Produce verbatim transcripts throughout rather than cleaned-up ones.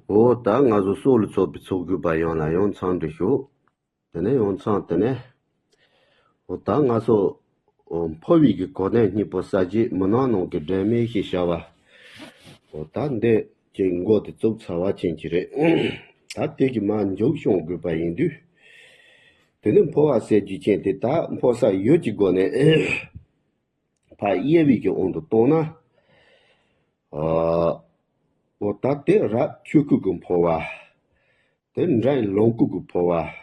འོ་ད་ང་ཚོ་སྲོག་ལ་ཚོགས་པའི་ཚོགས་དགོས་པ་ཡོངས་ལ་ཡང་འཚམས་འདྲི་ཞུ། དེ་ནས་ཡང་འཚམས་དེ་ནས། འོ་ད་ང་ཚོ་འོ་འཕོ་བའི་གི་གོ་དོན་གཉིས་པོ་ས་བཅད་མུན་ནག་ནང་གི་སྒྲོན་མེ་ཞེས་བྱ་བ། འོ་ད་འདི་ཀྱི་མགོ་དེ་བཙུགས་ཚར་བ་ཅན་གྱི་རེད། ད་དེ་གི་མ་མཇུག་སྐྱོང་དགོས་པ་ཡིན་དུས། དེ་ནས་འཕོ་བ་ཟེར་རྒྱུ་ཅན་དེ་ད་འཕོ་ས་ཡུལ་གྱི་སྒོ་ནས་ཕར་དབྱེ་བའི་གི་དབང་དུ་བཏང་ན། ཨ། འོ་ད་དེ་རབ་ཆོས་སྐུ་གི་འཕོ་བ། དེ་འབྲིང་ལོངས་སྐུ་གི་འཕོ་བ།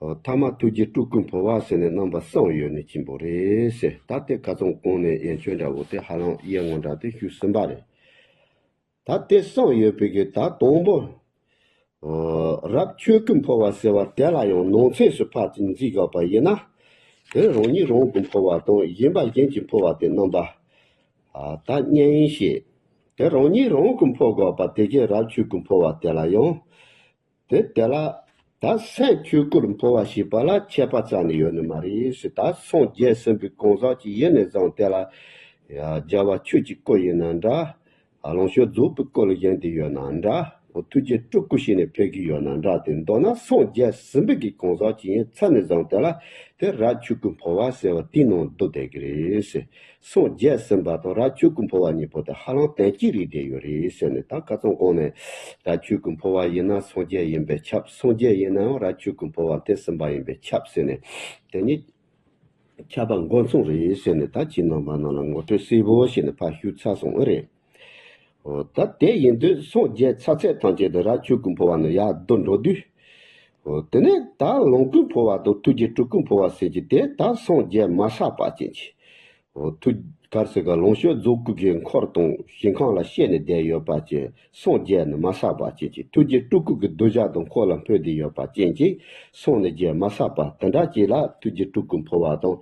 འོ་ཐ་མ་ཐུགས་རྗེ་སྤྲུལ་སྐུའི་འཕོ་བ་ཟེར་ནས་རྣམ་པ་གསུམ་ཡོད་ནི་ཅན་པོ་རེད་ཟེར། ད་དེ་ཁ་སང་གོང་ནས་ཡན་ཆོད་འདྲ་བོ་དེ་ཧ་ལམ་དབྱེ་བ་འདྲ་དེ་ཞུས་ཟིན་པ་རེད། ད་དེ་གསུམ་ཡོད་པའི་གི་ད་དང་པོ། ཨོ། རབ་ཆོས་སྐུའི་འཕོ་བ་ཟེར་བ་དེ་ལ་ཡང་ནང་ཚན་སུ་ཕར་ཅིག་འཛིན་དགོས་པ་ཡིན་ན། དེ་རང་ཉིད་རང་གི་འཕོ་བ་དང་གཞན་པ་གཞན་གྱི་འཕོ་བ་དེ་རྣམ་པ། ཨ། ད་གཉིས་ཡིན་ཞེས། དེ་རང་ཉིད་རང་གི་འཕོ་དགོས་པ་དེ་གའི་རབ་ཆོས་སྐུའི་འཕོ་བ་དེ་ལ་ཡང་། དེ་དེ་ལ། ད་སེམས་ཆོས་སྐུར་འཕོ་བ་ཞེས་པ་ལ་ཁྱད་པར་རྩ་ནས་ཡོད་ནི་མ་རེད་ཟེར། ད་སངས་རྒྱས་ཟིན་པའི་གང་ཟག་ཅིག་ཡིན་ནས་བཟུང་དེ་ལ། རྒྱལ་བ་ཆོས་ཀྱི་སྐུ་ཡིན་ན་འདྲ། ལོངས་སྤྱོད་རྫོགས་པའི་སྐུ་ལ་བཞེངས་ཏེ་ཡོད་ན་འདྲ། ཐུགས་རྗེ་སྤྲུལ་སྐུ་བྱས་ནས་ཕེབས་ཀྱི་ཡོད་ན་འདྲ། དེ་མདོར་ན་སངས་རྒྱས་ཟིན་པའི་གི་གང་ཟག་ཅིག་ཡིན་ཚར་ནས་བཟུང་དེ་ལ། དེ་རབ་ཆོས་སྐུའི་འཕོ་བ་ཟེར་བ་དེའི་ནང་བསྡུ་བསྡད་ཀྱི་རེད་ཟེར། སངས་རྒྱས་ཟིན་པ་དང་རབ་ཆོས་སྐུའི་འཕོ་བ་གཉིས་པོ་དེ་ཧ་ལམ་དོན་གཅིག་རེད་བསྡད་ཡོད་རེད་ཟེར་ནས། ད་ཁ་སང་གོང་ནས་རབ་ཆོས་སྐུའི་འཕོ་བ་ཡིན་ན་སངས་རྒྱས་ཡིན་པས་ཁྱབ། སངས་རྒྱས་ཡིན་ན་ཡང་རབ་ཆོས་སྐུའི་འཕོ་བ་དེ་ཟིན་པ་ཡིན་པས་ཁྱབ་ཟེར་ནས། དེ་ནི་ཁྱབ་པ་མགོ་མཚུངས་རེད་ཟེར་ནས། ད་ཁྱེད་རྣམ་པ་རྣམས་ལ་ངོ་སྤྲོད་གསལ་པོ་བྱས་ནས་ཕར་ཞུས་ཚར་སོང་ཨེ་རེད། འོ་ད་དེ་ཡིན་དུས་སངས་རྒྱས་ཚར་ཚད་ཐམས་ཅད་དུ་རབ་ཆོས་སྐུའི་འཕོ་བ་ནི་ཡར་བསྡུ་འགྲོ་དུས། འོ་དེ་ནས་ད་ལོངས་སྐུའི་འཕོ་བ་དང་ཐུགས་རྗེ་སྤྲུལ་སྐུའི་འཕོ་བ་ཟེར་གྱི་དེ་ད་སངས་རྒྱས་མ་བསགས་པ་ཅན་གྱི། འོ་ཐུགས་ག་རེ་ཟེར་ག་ལོངས་སྤྱོད་རྫོགས་སྐུ་གི་འཁོར་དང་ཞིང་ཁམས་ལ་གཤེགས་ནས་བསྡད་ཡོད་པ་ཅན། སངས་རྒྱས་ནི་མ་བསགས་པ་ཅན་གྱི། ཐུགས་རྗེ་སྤྲུལ་སྐུ་གི་གདུལ་བྱ་དང་འཁོར་ལ་འཕོས་ཏེ་ཡོད་པ་ཅན་གྱི། སངས་ནི་རྒྱས་མ་བསགས་པ་དེ་འདྲ་ཅིག་ལ་ཐུགས་རྗེ་སྤྲུལ་སྐུའི་འཕོ་བ་དང་།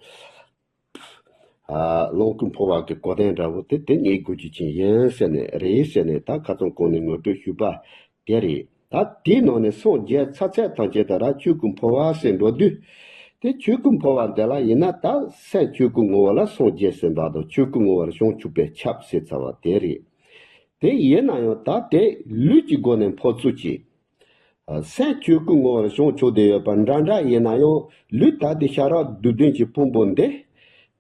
ཨ། ལོངས་སྐུའི་འཕོ་བ་གི་གོ་དོན་འདྲ་བོ་དེ་དེ་རྙེད་དགོས་རྒྱུ་ཅན་ཡིན་ཟེར་ནས་རེད་ཟེར་ནས། ད་ཁ་སང་གོང་ནས་ངོ་སྤྲོད་ཞུས་པ་དེ་རེད། ད་དེའི་ནང་ནས་སངས་རྒྱས་ཚར་ཚད་ཐམས་ཅད་དུ་རབ་ཆོས་སྐུའི་འཕོ་བ་ཟེར་འགྲོ་དུས། དེ་ཆོས་སྐུའི་འཕོ་བ་འདི་ལ་ཡིན་ན་ད་སེམས་ཆོས་སྐུའི་ངོ་བོ་ལ་སངས་རྒྱས་ཟིན་པ་དང་ཆོས་སྐུའི་ངོ་བོར་བྱང་ཆུབ་པས་ཁྱབ་ཟེར་ཚར་བ་དེ་རེད། དེ་ཡིན་ན་ཡང་ད་དེ་ལུས་ཀྱི་སྒོ་ནས་འཕོ་ཚུལ་གྱིས། སེམས་ཆོས་སྐུའི་ངོ་བོར་བྱང་ཆུབ་བསྡད་ཡོད་པ་འདྲ་འདྲ་ཡིན་ན་ཡང་། ལུས་ད་དེ་ཤ་རགས་རྡུལ་ལྡན་གྱི་ཕུང་པོ་འདི།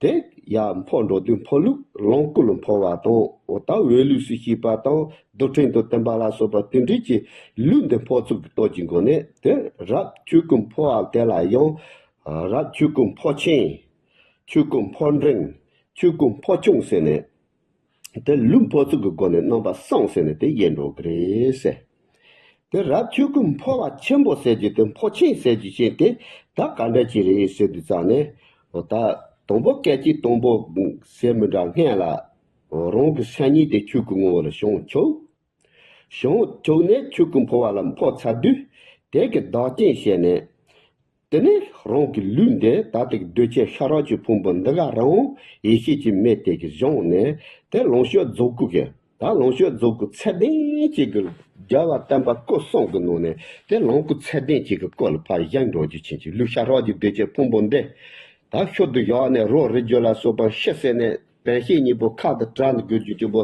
དེ་ཡར་འཕོ་འགྲོ་དུས་འཕོ་ལུས་ལོངས་སྐུ་ལ་འཕོ་བ་དང་། འོ་ད་འོད་ལུས་སུ་སྐྱེས་པ་དང་རྡུལ་ཕྲན་དང་བརྟེན་པ་ལ་སོགས་པ་དེ་འདྲའི་གི་ལུས་འདི་འཕོ་ཚུལ་གྱི་སྟོབས་ཀྱི་སྒོ་ནས། དེ་རབ་ཆོས་སྐུའི་འཕོ་བ་དེ་ལ་ཡང་། རབ་ཆོས་སྐུའི་འཕོ་ཆེན། ཆོས་སྐུའི་འཕོ་འབྲིང་། ཆོས་སྐུའི་འཕོ་ཆུང་ཟེར་ནས། དེ་ལུས་འཕོ་ཚུལ་གྱི་སྒོ་ནས་རྣམ་པ་གསུམ་ཟེར་ནས་དེ་དབྱེ་འགྲོ་གི་རེད་ཟེར། དེ་རབ་ཆོས་སྐུའི་འཕོ་བ་ཆེན་པོ་ཟེར་རྒྱུ་དེ། འཕོ་ཆེན་ཟེར་རྒྱུ་ཅན་དེ་ད་ག་འདྲ་ཅིག་རེད་ཟེར་དུས་ཙང་ནས། འོ་ད་དང་པོ་སྐད་ཅིག་དང་པོ་ཟེར་མི་འདྲ་སྔོན་ལ། འོ་རང་གི་སེམས་ཉིད་དེ་ཆོས་སྐུའི་ངོ་བོ་ལ་བྱང་ཆུབ། བྱང་ཆུབ་ནས་ཆོས་སྐུའི་འཕོ་བ་ལ་འཕོ་ཚར་དུས། དེ་གི་བདག་རྐྱེན་བྱས་ནས། དེ་ནས་རང་གི་ལུས་འདི་ད་ལྟ་གི་གདོས་བཅས་ཤ་རགས་ཀྱི་ཕུང་པོ་འདི་ག་རང་ཡེ་ཤེས་ཀྱི་མེ་དེ་གིས་བཟུང་ནས། དེ་ལོངས་སྤྱོད་རྫོགས་སྐུ་གི། ད་ལོངས་སྤྱོད་རྫོགས་སྐུ་ཚད་ལྡན་གཅིག་གི་རྒྱལ་བ་བསྟན་པ་སྐུ་གསུམ་གྱི་ནང་ནས་དེ་ལོངས་སྐུ་ཚད་ལྡན་གཅིག་གི་སྐུ་ལ་ཕར་བཞེངས་འགྲོ་རྒྱུ་ཅན་གྱི། ལུས་ཤ་རགས་ཀྱི་གདོས་བཅས་ཕུང་པོ་འདི་ད་ཤུལ་དུ་བཞག་ནས། རོ་རིགས་རྒྱུད་ལ་སོགས་པ་ཤི་ཟེར་ནས། བན་ཤེས་གཉིས་པོ་ཁ་དང་བྲལ་ནས་དགོས་རྒྱུ་གཅིག་པོ།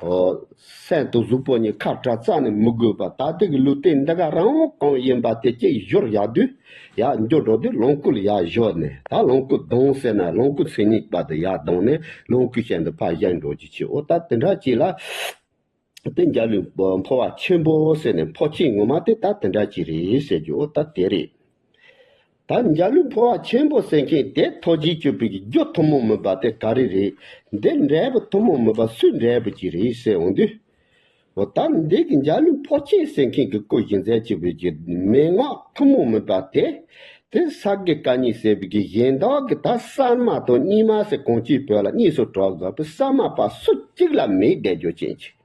ཨོ། སེམས་དང་གཟུགས་པོ་གཉིས་ཁ་བྲལ་རྩ་ནས་མི་དགོས་པ། ད་ལྟ་གི་ལུས་རྟེན་འདི་ག་རང་གང་ཡིན་པ་དེ་གཅིག་བཞུར་ཡག་དུས། ཡར་འགྱོ་འགྲོ་དུས་ལོངས་སྐུ་ལ་ཡར་བཞུར་ནས། ད་ལོངས་སྐུ་ལྡང་ཟེར་ན་ལོངས་སྐུ་མཚན་ཉིད་པ་དེ་ཡར་ལྡང་ནས་ལོངས་སྐུའི་ཞིང་དུ་ཕར་བཞེངས་འགྲོ་རྒྱུ་ཅིག་འོ་ད་དེ་འདྲ་ཅིག་ལ། དེ་འཇའ་ལུས་འཕོ་བ་ཆེན་པོ་ཟེར་ནས། འཕོ་ཆེན་ངོ་མ་དེ་ད་དེ་འདྲ་ཅིག་རེད་ཟེར་རྒྱུ་འོ་ད་དེ་རེད། ད་འཇའ་ལུས་འཕོ་བ་ཆེན་པོ་ཟེར་མཁན་དེ་ཐུགས་རྗེ་ཆེན་པོའི་གི་རྒྱུ་ཐུན་མོང་མིན་པ་དེ་ག་རེ་རེད། འདི་འབྲས་བུ་ཐུན་མོང་མིན་པ་སུའི་འབྲས་བུ་ཅིག་རེད་ཟེར་འོང་དུས། འོ་ད་འདི་གི་འཇའ་ལུས་འཕོ་ཆེན་ཟེར་མཁན་གྱི་སྐུ་གཞི་མཛད་ཅིག་པའི་གི་མན་ངག་ཐུན་མོང་མིན་པ་དེ། དེ་ས་དགེ་བཀའ་རྙིང་ཟེར་བའི་གི་གཞན་དག་གི་ད་གསར་མ་དང་རྙིང་མ་ཟེར་གང་ཅིའི་བོད་ལ་གཉིས་སུ་གྲགས་དགོས་པའི་གསར་མ་པ་སུ་གཅིག་ལ་མེད་བསྡད་རྒྱུ་ཅན་གྱི།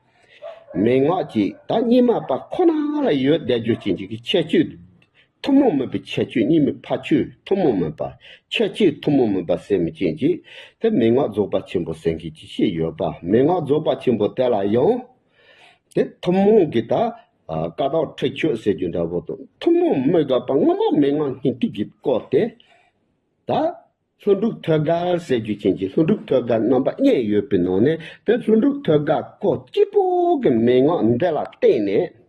མན་ངག་གཅིག་ད་རྙིང་མ་པ་ཁོ་ན་ལ་ཡོད་བསྡད་རྒྱུ་ཅན་གྱི་ཁྱད་ཆོས་ཐུན་མོང་མིན་པའི་ཁྱད་ཆོས། རྙིང་མའི་ཕ་ཆོས་ཐུན་མོང་མིན་པ། ཁྱད་ཆོས་ཐུན་མོང་མིན་པ་ཟེར་མི་ཅན་གྱི་དེ་མན་ངག་རྫོགས་པ་ཆེན་པོ་ཟེར་མཁན་གྱི་ཅིག་ཡོད་པ། མན་ངག་རྫོགས་པ་ཆེན་པོ་དེ་ལ་ཡང་དེ་ཐུན་མོང་གི་ད་ཀ་དག་ཁྲེགས་ཆོད་ཟེར་རྒྱུ་འདྲ་བོ་དང་། ཐུན་མོང་མི་དགོས་པ་སྔོན་མ་མན་ངག་སྙིང་ཐིག་གིས་བསྐོར་ཏེ། ད་ལྷུན་གྲུབ་ཐོད་རྒལ་ཟེར་རྒྱུ་ཅན་གྱི་ལྷུན་གྲུབ་ཐོད་རྒལ་རྣམ་པ་གཉིས་ཡོད་པའི་ནང་ནས། དེ་ལྷུན་གྲུབ་ཐོད་རྒལ་སྐུ་གཅིག་པོ་གི་མན་ངག་འདི་ལ་བརྟེན་ནས།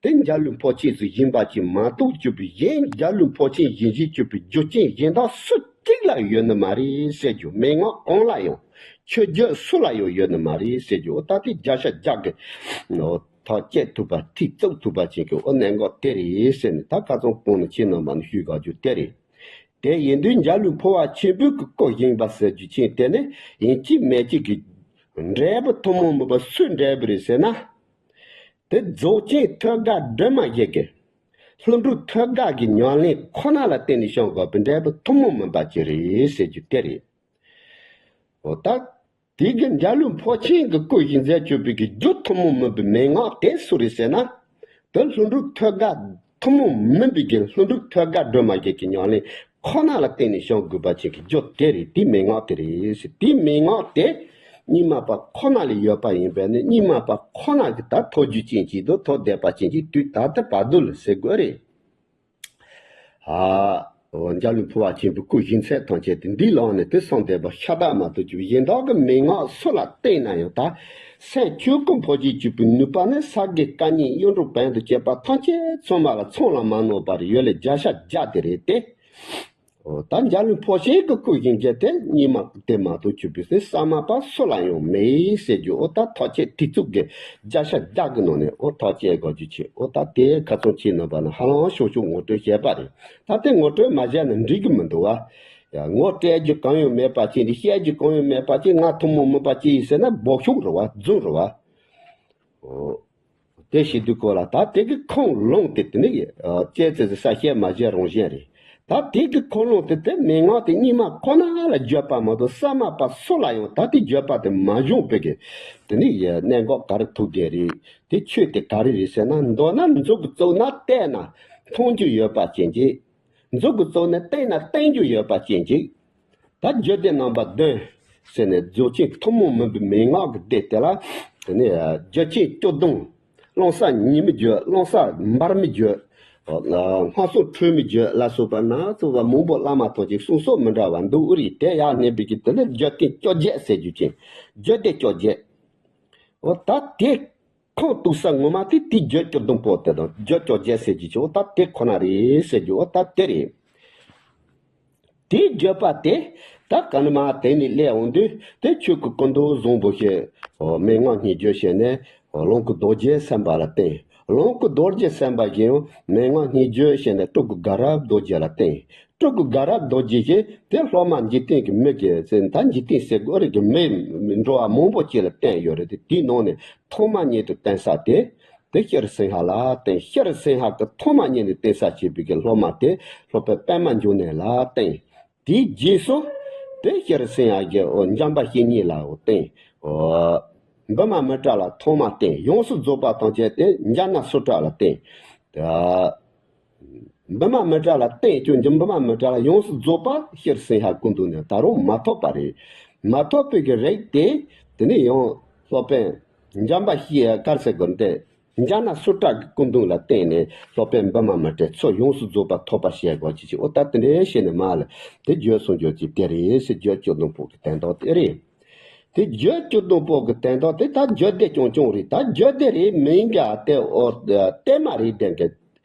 དེ་འཇའ་ལུས་འཕོ་ཆེན་ཟིག་ཡིན་པ་ཅིག་མ་གཏོགས་གྱུར་པའི་གཞན་འཇའ་ལུས་འཕོ་ཆེན་ཡིན་ཞེས་གྱུར་པའི་རྒྱུ་རྐྱེན་གཞན་དག་སུ་གཅིག་ལ་ཡོད་ནི་མ་རེད་ཟེར་རྒྱུ། མན་ངག་གང་ལ་ཡང་ཆོས་བརྒྱུད་སུ་ལ་ཡང་ཡོད་ནི་མ་རེད་ཟེར་རྒྱུ། འོ་ད་དེ་བརྒྱ་ཆ་བརྒྱ་གི་ཐག་བཅད་ཐུབ་པ་ཐིག་བཙུགས་ཐུབ་པ་ཅན་གྱི་འོ་གནད་འགག་དེ་རེད་ཟེར་ནས། ད་ཁ་སང་གོང་ནས་ཁྱེད་རྣམ་པ་ནས་ཞུས་དགོས་རྒྱུ་དེ་རེད། དེ་ཡིན་དུས་འཇའ་ལུས་འཕོ་བ་ཆེན་པོའི་གི་སྐུ་བཞེངས་པ་ཟེར་རྒྱུ་ཅན་དེ་ནི་ཡིན་གཅིག་མིན་གཅིག་གི་འབྲས་བུ་ཐུན་མོང་མིན་པ་སུའི་འབྲས་བུ་རེད་ཟེར་ན། དེ་རྫོགས་ཆེན་ཐོད་རྒལ་སྒྲོན་མ་བཞི་གི་ལྷུན་གྲུབ་ཐོད་རྒལ་གྱི་ཉམས་ལེན་ཁོ་ན་ལ་བརྟེན་ནས་བྱུང་དགོས་པའི་འབྲས་བུ་ཐུན་མོང་མིན་པ་ཅིག་རེད་ཟེར་རྒྱུ་དེ་རེད། འོ་ད། དེ་གི་འཇའ་ལུས་འཕོ་ཆེན་གྱི་སྐུ་བཞེངས་མཛད་ཆོག་པའི་གི་རྒྱུ་ཐུན་མོང་མིན་པའི་མན་ངག་དེ་སུ་རེད་ཟེར་ན། དེ་ལྷུན་གྲུབ་ཐོད་རྒལ་ཐུན་མོང་མིན་པའི་གི་ལྷུན་གྲུབ་ཐོད་རྒལ་སྒྲོན་མ་བཞི་གི་ཉམས་ལེན་ཁོ་ན་ལ་བརྟེན་ནས་བྱུང་དགོས་པ་ཅན་གྱི་རྒྱུ་དེ་རེད། དེའི་མན་ངག་དེ་རེད་ཟེར། དེའི་མན་ངག་དེ་རྙིང་མ་པ་ཁོ་ན་ལ་ཡོད་པ་ཡིན་པས་ནི། རྙིང་མ་པ་ཁོ་ན་གི་ད་ཐོག་རྒྱུ་ཅན་གྱི་དང་ཐོག་བསྡད་པ་ཅན་གྱི་དུས་ད་ལྟ་བར་དུ་ལ་ཟེར་དགོས་རེད། ཨ། འོ་འཇའ་ལུས་འཕོ་བ་ཆེན་པོའི་སྐུ་བཞེངས་ཚད་ཐམས་ཅད་དེ་འདི་ལ་ནི་དེ་གསུམ་ལྡན་པ་ཤ་སྟག་མ་གཏོགས་གྱུར་པའི་གཞན་དག་གི་མན་ངག་སུ་ལ་བསྟེན་ན་ཡང་ད་སེམས་ཆོས་སྐུ་འཕོ་བྱེད་གྱུར་པའི་ནུས་པ་ནི་ས་དགེ་བཀའ་རྙིང་གཡུང་དྲུང་བོན་དང་བཅས་པ་ཐམས་ཅད་ཚང་མ་ལ་ཚང་ལ་མ་ནོར་བར་ཡོད་ལ་བརྒྱ་ཆ་བརྒྱ་དེ་རེད་དེ། འོ་ད་འཇའ་ལུས་འཕོ་ཆེན་གྱི་སྐུ་བཞེངས་རྒྱུ་དེ་རྙིང་མ་དེ་མ་གཏོགས་གྱུར་པའི་ཟེར་ས་མ་པ་སུ་ལ་ཡང་མེད་ཟེར་རྒྱུ། འོ་ད་ཐག་བཅད་ཐིག་བཙུགས་ཀྱི་བརྒྱ་ཆ་བརྒྱ་གི་ནང་ནས་འོ་ཐག་བཅད་དགོས་རྒྱུ་ཆེ། འོ་ད་དེ་ཁ་སང་ཁྱེད་རྣམ་པ་ལ་ཧ་ལམ་ཤོག་ཤོག་ངོ་སྤྲོད་བྱས་པ་རེད། ད་དེ་ངོ་སྤྲོད་མ་བྱས་ན་འགྲིག་གི་མི་འདུག་བ། ཡ་ངོ་སྤྲད་རྒྱུ་གང་ཡང་མེད་པ་ཅིག་འདི་བཤད་རྒྱུ་གང་ཡང་མེད་པ་ཅིག་ང་ཐུན་མོང་མིན་པ་ཅིག་ཡིན་ཟེར་ན་སྦོམ་ཤོག་རེད་བ། རྫུན་རེད་བ། འོ། དེ་བྱེད་དུས་སྐོར་ལ་ད་དེ་གི་ཁུངས་ལུང་དེ་དེ་ནི་ཨ་ཅེ་ཙེ་ཙེ་ས་བཤད་མ་བྱས་རང་བཞིན་རེད། ད་དེ་གི་ཁུངས་ལུང་དེ་དེ་མན་ངག་དེ་རྙིང་མ་ཁོ་ན་ལ་བརྗོད་པ་མ་གཏོགས་ས་མ་པ་སུ་ལ་ཡང་ད་དེ་བརྗོད་པ་དེ་མ་བྱུང་བའི་གི་དེ་ནི་ཡ་གནད་འགག་ག་རེ་ཐུག་གི་རེད། དེ་ཆོས་དེ་ག་རེ་རེད་ཟེར་ན། མདོར་ན་མཛུབ་གུ་བཙུགས་ན་བལྟས་ན་མཐོང་རྒྱུ་ཡོད་པ་ཅན་གྱི། མཛུབ་གུ་བཙུགས་ནས་བསྟན་ན་བསྟན་རྒྱུ་ཡོད་པ་ཅན་གཅིག་ད་རྒྱུད་སྡེ་རྣམ་པ་བདུན་ཟེར་ནས་རྫོགས་ཆེན་ཐུན་མོང་མིན་པའི་མན་ངག་གི་སྡེ་དེ་ལ་དེ་ནས་རྒྱུད་ཆེན་བཅུ་བདུན། རླུང་གསར་ཉི་མའི་རྒྱུད། རླུང་གསར་འབར་མའི་རྒྱུད། སྔོ་སོང་ཁྲོས་མའི་རྒྱུད་ལ་སོགས་པ་སྣ་ཚོགས་པ་མང་པོ་བླ་མ་ཐམས་ཅད་གསུང་སྲོལ་མི་འདྲ་བ་འདུག་ཨུ་རི་དེ་ཡང་གནས་པའི་གི་དེ་ནས་རྒྱུད་སྡེ་བཅོ་བརྒྱད་ཟེར་རྒྱུ་ཅན། རྒྱུད་སྡེ་བཅོ་བརྒྱད། འོ་ད་དེ། ཁུངས་གཏུགས་ས་ངོ་མ་དེ་དེའི་རྒྱུད་བཅུ་བདུན་པོ་དེ་དང་རྒྱུད་བཅོ་བརྒྱད་ཟེར་རྒྱུ་ཅིག་འོ་ད་དེ་ཁོ་ན་རེད་ཟེར་རྒྱུ་འོ་ད་དེ་རེད། དེའི་བརྗོད་པ་དེ་ད་ག་ནི་མ་དེ་ནས་སླེབས་འོང་དུས་དེ་ཆོས་ཀྱི་སྐུ་མདོག་བཟང་པོ་ཞེས་མན་ངག་སྙན་བརྒྱུད་ཞེས་ནས་ལོངས་སྐུ་རྡོ་རྗེ་སེམས་དཔའ་ལ་བསྟན། ལོངས་སྐུ་རྡོ་རྗེ་སེམས་དཔའ་གིས་ཡང་མན་ངག་སྙན་བརྒྱུད་ཞེས་ནས་སྤྲུལ་སྐུ་དགའ་རབ་རྡོ་རྗེ་ལ་བསྟན། སྤྲུལ་སྐུ་དགའ་རབ་རྡོ་རྗེ་ཞེས་དེ་སློབ་མ་འཇིག་རྟེན་གྱི་མི་གི་ཟེར་ད་འཇིག་རྟེན་ཟེར་དགོས་རེད་གི་མི་འགྲོ་བ་མང་པོ་ཅིག་ལ་བསྟན་ཡོད་རེད་དེ། དེའི་ནང་ནས་ཐོག་མ་ཉིད་དུ་བསྟན་ས་དེ་དེ་ཤྲཱི་སིང་ཧ་ལ་བསྟན། ཤྲཱི་སིང་ཧ་གི་ཐོག་མ་ཉིད་ནས་བསྟན་ས་བྱས་པའི་གི་སློབ་མ་དེ་སློབ་དཔོན་པདྨ་འབྱུང་གནས་ལ་བསྟན། དེའི་རྗེས་སུ་དེ་ཤྲཱི་སིང་ཧ་གི་འཇམ་དཔལ་བཤེས་གཉེན་ལ་བསྟན། བི་མ་མི་ཏྲ་ལ་ཐོག་མ་བསྟན། ཡོངས་སུ་རྫོགས་པ་དང་བཅས་ཏེ་ཛྙཱ་ན་སུ་ཏྲ་ལ་བསྟན། བི་མ་མི་ཏྲ་ལ་བསྟན་ཀྱང་བི་མ་མི་ཏྲ་ལ་ཡོངས་སུ་རྫོགས་པ་ཤྲཱི་སིང་ཧ་སྐུ་མདུན་ནས་ད་རུང་མ་ཐོབ་པ་རེད། མ་ཐོབ་པའི་གི་རིགས་དེ་དེ་ནས་ཡང་སློབ་དཔོན་འཇམ་དཔལ་ཤེས་གར་ཟེར་དགོས་ཏེ་ཛྙཱ་ན་སུ་ཏྲ་གི་སྐུ་མདུན་ལ་བརྟེན་ནས་སློབ་དཔོན་བི་མ་མི་ཏྲའི་ཚོགས་ཡོངས་སུ་རྫོགས་པ་ཐོབ་པར་བྱེད་དགོས་ཀྱི་ཅིག་འོ་ད་དེ་འདྲའི་བྱས་ནས་མ་ལ་དེ་བརྗོད་གསུང་རྒྱུ་ཅིག་དེ་རེད་ཟེར། རྒྱུད་བཅུ་བདུན་པོ་གི་དོན་དག་དེ་རེད། དེ་རྒྱུད་བཅུ་བདུན་པོ་གི་དོན་དག་དེ་ད་རྒྱུད་སྡེ་རྐྱང་རྐྱང་རེད། ད་རྒྱུད་སྡེ་རེད་མིན་ག་དེ་འོ་གཏེར་མ་རེད་དེ་གི་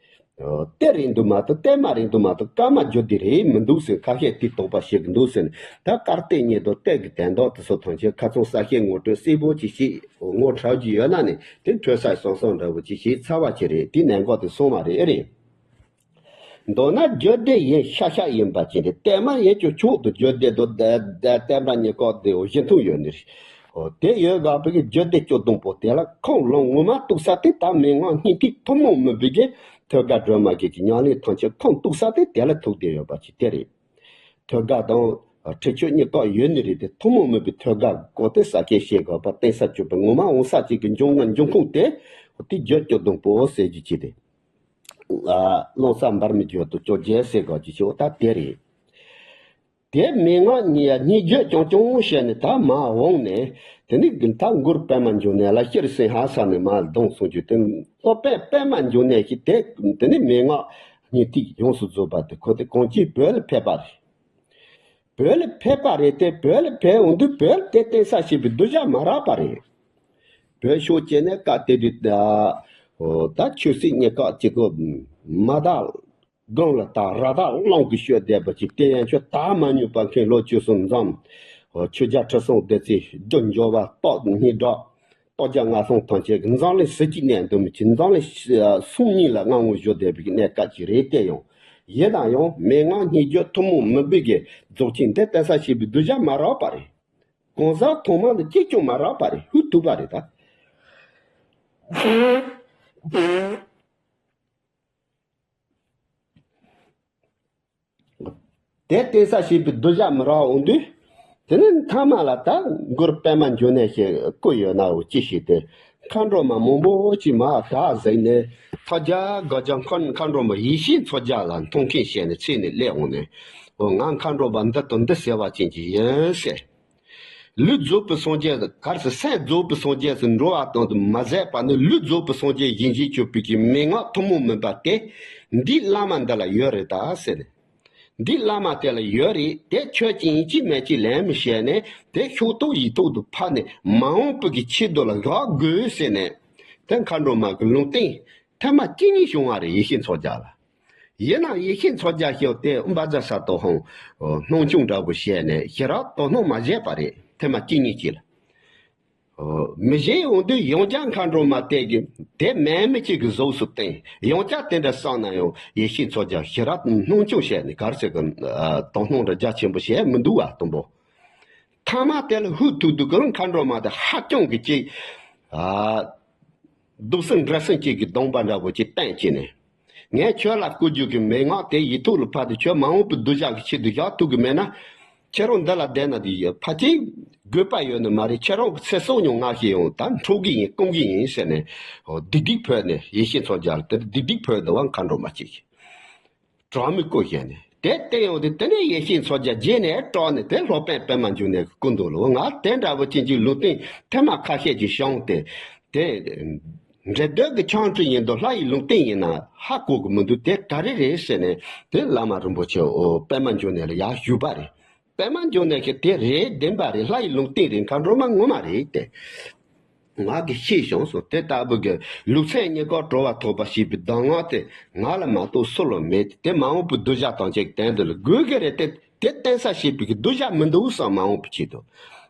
གཏེར་རེད་འདུག་མ་གཏོགས་གཏེར་མ་རེད་འདུག་མ་གཏོགས་བཀའ་མ་རྒྱུད་སྡེ་རེད་མི་འདུག་ཟེར་ཁ་ཤས་དེ་དོགས་པ་བྱེད་གི་འདུག་ཟེར་ནས། ད་གར་གཏེར་རྙེད་དང་གཏེར་གི་དོན་དག་དེ་ཚོ་ཐམས་ཅད་ཁ་སང་གསལ་བཤད་ངོ་སྤྲོད་གསལ་པོ་ཅིག་བྱས་ངོ་འཕྲོད་ཀྱི་ཡོད་ན་ནི་དེ་འཕྲོད་ས་སོང་སོང་འདྲ་བོ་ཅིག་བྱས་ཚར་བ་ཅིག་རེད། དེ་གནད་འགག་དེ་སོང་བ་རེད། ཨེ་རེད། མདོར་ན་རྒྱུད་སྡེ་ཡིན་ཤག་ཤག་ཡིན་པ་ཅན་དེ་གཏེར་མ་ཡིན་ཀྱང་ཆོག་ཏུ་རྒྱུད་སྡེ་དང་གཏེར་མ་གཉིས་ཀ་དེ་གཞི་མཐུན་ཡོད་ནི་རེད། འོ་དེ་ཡོད་དགོས་པའི་གི་རྒྱུད་སྡེ་བཅུ་བདུན་པོ་དེ་ལ་ཁུངས་ལུང་ངོ་མ་གཏུགས་ས་དེ་ད་མན་ངག་སྙིང་ཐིག་ཐུན་མོང་མིན་པའི་གི་ཐོད་རྒལ་སྒྲོན་མ་བརྒྱད་ཀྱི་ཉམས་ལེན་ཐམས་ཅད་ཁུངས་གཏུགས་ས་དེ་དེ་ལ་ཐུག་བསྡད་ཡོད་པ་ཅིག་དེ་རེད། ཐོད་རྒལ་དང་ཁྲིད་ཆོས་གཉིས་ཀ་ཡོད་ནི་རེད་དེ་ཐུན་མོང་མིན་པའི་ཐོད་རྒལ་སྐོར་དེ་གསལ་བཤད་བྱེད་དགོས་པ་གཏན་ས་གཅོད་པའི་ངོ་མ་འོང་ས་ཅིག་གི་འབྱུང་ལྔ་འབྱུང་ཁུངས་དེ་དེ་རྒྱུད་བཅུ་བདུན་པོ་ཟེར་རྒྱུ་ཅིག་དེ། ཨ། རླུང་གསར་འབར་མའི་རྒྱུད་དུ་བཅོ་བརྒྱད་ཟེར་དགོས་ཀྱི་ཆེ་བ་ད་དེ་རེད། དེ་མན་ངག་ཉིད་ཡ་སྙན་བརྒྱུད་རྐྱང་རྐྱང་བཤད་ནས་ད་མ་འོངས་ནས་དེ་ནི་ད་མགུར་པདྨ་འབྱུང་གནས་ལ་ཤྲཱི་སིང་ཧ་ས་ནས་མར་ལྡང་སོང་རྒྱུ་དེ་སློབ་དཔོན་པདྨ་འབྱུང་གནས་ཀྱིས་དེ་དེ་ནི་མན་ངག་སྙིང་ཐིག་ཡོངས་སུ་རྫོགས་པ་དེ་ཁོ་དེ་གང་ཅིའི་བོད་ལ་ཕེབས་པ་རེད། བོད་ལ་ཕེབས་པ་རེད་དེ་བོད་ལ་ཕེབས་འོང་དུས་བོད་དེ་བསྟན་ས་ཞེས་པའི་གདུལ་བྱ་མ་རག་པ་རེད། བོད་ཤོག་ཅེ་ནས་བཀའ་དེ་དུས་ད་ ཨོ་ད་ཆོས་སྲིད་གཉིས་ཀ་གཅིག་གོ། མ་དག་སྒང་ལ་ད་ར་དྭགས་གླིང་གི་ཤོད་བསྡད་པ་ཅིག་དེ་ཡང་ཁྱོད་ད་མ་ཉོས་པ་མཁན་ལོ་བཅུ་གསུམ་འཛོམས། ཨོ་ཆོས་རྒྱལ་ཁྲི་སྲོང་ལྡེ་བཙན་རྒྱུ་འབྱོར་བ་སྟོབས་སྙིང་ལྡོག་སྟོབས་རྒྱལ་ལྔ་སྲོང་ཐམས་ཅད་ཀྱི་འཛམ་གླིང་ཟིལ་གྱིས་གནོན་འདུག་མི་ཅི་འཛམ་གླིང་ཨ་སུམ་གཉིས་ལ་མངའ་འོག་བཞུགས་བསྡད་པའི་གནས་སྐབས་ཅིག་རེད། དེ་ཡང་ཡིན་ན་ཡང་མན་ངག་སྙན་བརྒྱུད་ཐུན་མོང་མིན་པའི་གི་རྫོགས་ཆེན་འདི་བསྟན་ས་ཞེས་པའི་གདུལ་བྱ་མ་རག་པ་རེད། གང་ཟག་ཐོག་མ་ལ་གཅིག་ཀྱང་མ་རག་པ་རེད། ཧུད་ཐུབ་པ་རེད་ད། དེ་བསྟན་ས་ཞེས་པའི་གདུལ་བྱ་མི་རག་འོང་དུས། དེ་ནི་མཐའ་མ་ལ་ད་མགུར་པད་མ་འབྱུང་གནས་ཞེས་བཀོད་ཡོད་ནའོ་ཅི་ཞིག་སྟེ། མཁའ་འགྲོ་མ་མང་པོ་ཅིག་མར་བདག་གཟིགས་ནས་ཐོས་རྒྱལ་དགའ་རྒྱལ་མཁའ་འགྲོ་མ་ཡེ་ཤེས་མཚོ་རྒྱལ་ལ་མཐོང་མཁན་བྱས་ནས་ཚིག་ནས་སླེབས་འོང་ནས། འོ་ང་མཁའ་འགྲོ་མ་འདི་དང་འདི་ཟེར་བ་ཅན་གྱི་ཡིན་ཟེར། ལུས་རྫོགས་པའི་སངས་རྒྱས་གར་སོང་སེམས་རྫོགས་པའི་སངས་རྒྱས་སུ་འགྲོ་བ་དང་དུ་མ་ཟད་པ་ནི་ལུས་རྫོགས་པའི་སངས་རྒྱས་ཡིན་གྱི་ཆོག་པའི་གི་མན་ངག་ཐུན་མོང་མིན་པ་དེ་འདིའི་བླ་མ་འདི་ལ་ཡོད་རེད་ད་ཟེར་ནས། འདིའི་བླ་མ་དེ་ལ་ཡོད་རེད། དེ་ཁྱོད་ཀྱིས་ཡིན་གཅིག་མིན་གཅིག་ལེན་མི་ཤེས་ནས་དེ་ཤོག་ཐོག་ཡིག་ཐོག་ཏུ་ཕབ་ནས་མ་འོངས་པའི་གི་ཆེད་དུ་ལ་བཞག་དགོས་ཟེར་ནས། དེ་མཁའ་འགྲོ་མ་གི་ལུང་བསྟན་ཐེངས་མ་གཅིག་གཉིས་བྱུང་བ་རེད། ཡེ་ཤེས་མཚོ་རྒྱལ་ལ། ཡིན་ནའང་ཡེ་ཤེས་མཚོ་རྒྱལ་ཞེས་དེ་དབུ་མཛད་ས་ཏོག་ཧོང་སྣང་ཆུང་འདྲ་བོ་བྱས་ནས་ཞེ་དྲག་དོ་སྣང་མ་བྱས་པ་རེད། ཐེངས་མ་གཅིག་གཉིས་ཅིག་ལ། མི་གཞན་འོང་དུས་ཡང་བསྐྱར་མཁའ་འགྲོ་མ་དེ་གི་དེ་མེད་མི་གཅིག་གི་གཟུགས་སུ་བསྟན། ཡང་བསྐྱར་དེ་འདྲ་བསམ་ན་ཡང་ཡེ་ཤེས་མཚོ་རྒྱལ་ཞེ་དྲག་སྣང་ཆུང་བྱས་ནས་གར་སོང་གི་དོ་སྣང་འདྲ་རྒྱ་ཆེན་པོ་བྱས་མི་འདུག་བ་དང་པོ། ཐ་མ་དེ་ལ་ཧུད་ཐུག་དུས་ཀུན་མཁའ་འགྲོ་མ་དེ་ཧ་ཅང་གི་ཅིག་ཨ། སྡུག་སྲན་འདྲེ་སྲན་ཅིག་གི་གདོང་པ་འདྲ་བོ་ཅིག་བསྟན་བྱས་ནས། ངས་ཁྱོད་ལ་བསྐུར་རྒྱུ་གི་མན་ངག་དེ་ཡིག་ཐོག་ལ་ཕབ་སྟེ་ཁྱོད་མ་འོངས་པའི་གདུལ་བྱ་གི་ཆེད་དུ་བཞག་ཐུབ་གི་མེད་ན། ཁྱེད་རང་འདི་ལ་བསྡད་ན་དེ་ཕལ་ཆེར་དགོས་པ་ཡོད་ནི་མ་རེད། ཁྱེད་རང་གི་ཚེ་སྲོག་ཉུང་ང་ཞིག་ཡང་ད་འཕྲོག་གི་ཡིན་བཀོང་གི་ཡིན་ཟེར་ནས། སྡིག་སྡིག་ཕོད་ནས་ཡེ་ཤེས་མཚོ་རྒྱལ་དེར་སྡིག་སྡིག་ཕོད་འདུག་བ་མཁའ་འགྲོ་མ་ཅིག་གིས། དྲག་མི་བཀོད་བཞག་ནས་དེ་བསྟན་ཡོང་དུས་དེ་ནས་ཡེ་ཤེས་མཚོ་རྒྱལ་རྗེས་ནས་དྲག་ནས་དེ་སློབ་དཔོན་པད་མ་འབྱུང་གནས་ཀྱི་སྐུ་མདུན་ལ་ང་དེ་འདྲ་བོ་ཅན་གྱི་ལུང་བསྟན་ཐེངས་མ་ཁ་ཤས་ཀྱིས་བྱུང་སྟེ། དེ་འདྲེ་སྡོད་ཀྱི་ཆང་བྲི་ཡིན་དུ་ལྷ་ཡི་ལུང་བསྟན་ཡིན་ན་ཧ་གོ་གི་མི་འདུག་དེ་ག་རེ་རེད་ཟེར་ནས་དེ་བླ་མ་རིན་པོ་ཆེ་འོ་པད་མ་འབྱུང་གནས་ལ་ཡར་ཞུས་པ་རེད། པད་མ་འབྱུང་གནས་ཀྱིས་དེ་རེད། བདེན་པ་རེད། ལྷ་ཡི་ལུང་བསྟན་རེད། མཁའ་འགྲོ་མ་ངོ་མ་རེད་དེ། ང་གིས་ཤེས་བྱུང་སོང་། དེ་ལྟ་བུ་གི་ལུགས་ཚད་གཉིས་ཀ་གྲོལ་བ་ཐོབ་པ་ཞེས་པའི་གདམས་ངག་དེ་ང་ལ་མ་གཏོགས་སུ་ལ་མེད། དེ་མ་འོངས་པའི་གདུལ་བྱ་ཐམས་ཅད་ཀྱི་དོན་དུ་ལ་དགོས་ཀྱི་རེད་དེ། དེ་བསྟན་ས་ཞེས་པའི་གི་གདུལ་བྱ་མི་འདུག་བསམ། མ་འོངས་པའི་ཆེད་དུ་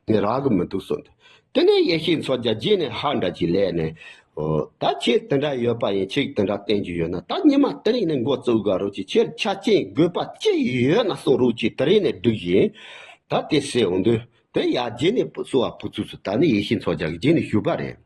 ངས་རག་གི་མི་འདུག་བསམ་འདུག་དེ་ནས་ཡེ་ཤེས་མཚོ་རྒྱལ་རྗེས་ནས་ཧ་འདྲ་ཅིག་ལས་ནས། ཨོ། ད་ཁྱེད་དེ་འདྲ་ཡོད་པ་ཡིན། ཁྱེད་དེ་འདྲ་བསྟན་རྒྱུ་ཡོད་ན་ད་ཉི་མ་དེ་རིང་ནས་འགོ་བཙུགས་དགོས་རོགས་ཀྱི། ཁྱེད་ཆ་རྐྱེན་དགོས་པ་ཅི་ཡོད་ན་གསུང་རོགས་ཀྱི། དེ་རིང་ནས་སྒྲིག་ཡིན། ད་དེ་ཟེར་འོང་དུས། དེ་ཡར་རྗེས་ནས་བུ་གསོ་བ་བུ་ཚོས་སུ་ད་ནི་ཡེ་ཤེས་མཚོ་རྒྱལ་གྱི་རྗེས་ནས་ཞུས་པ་རེད།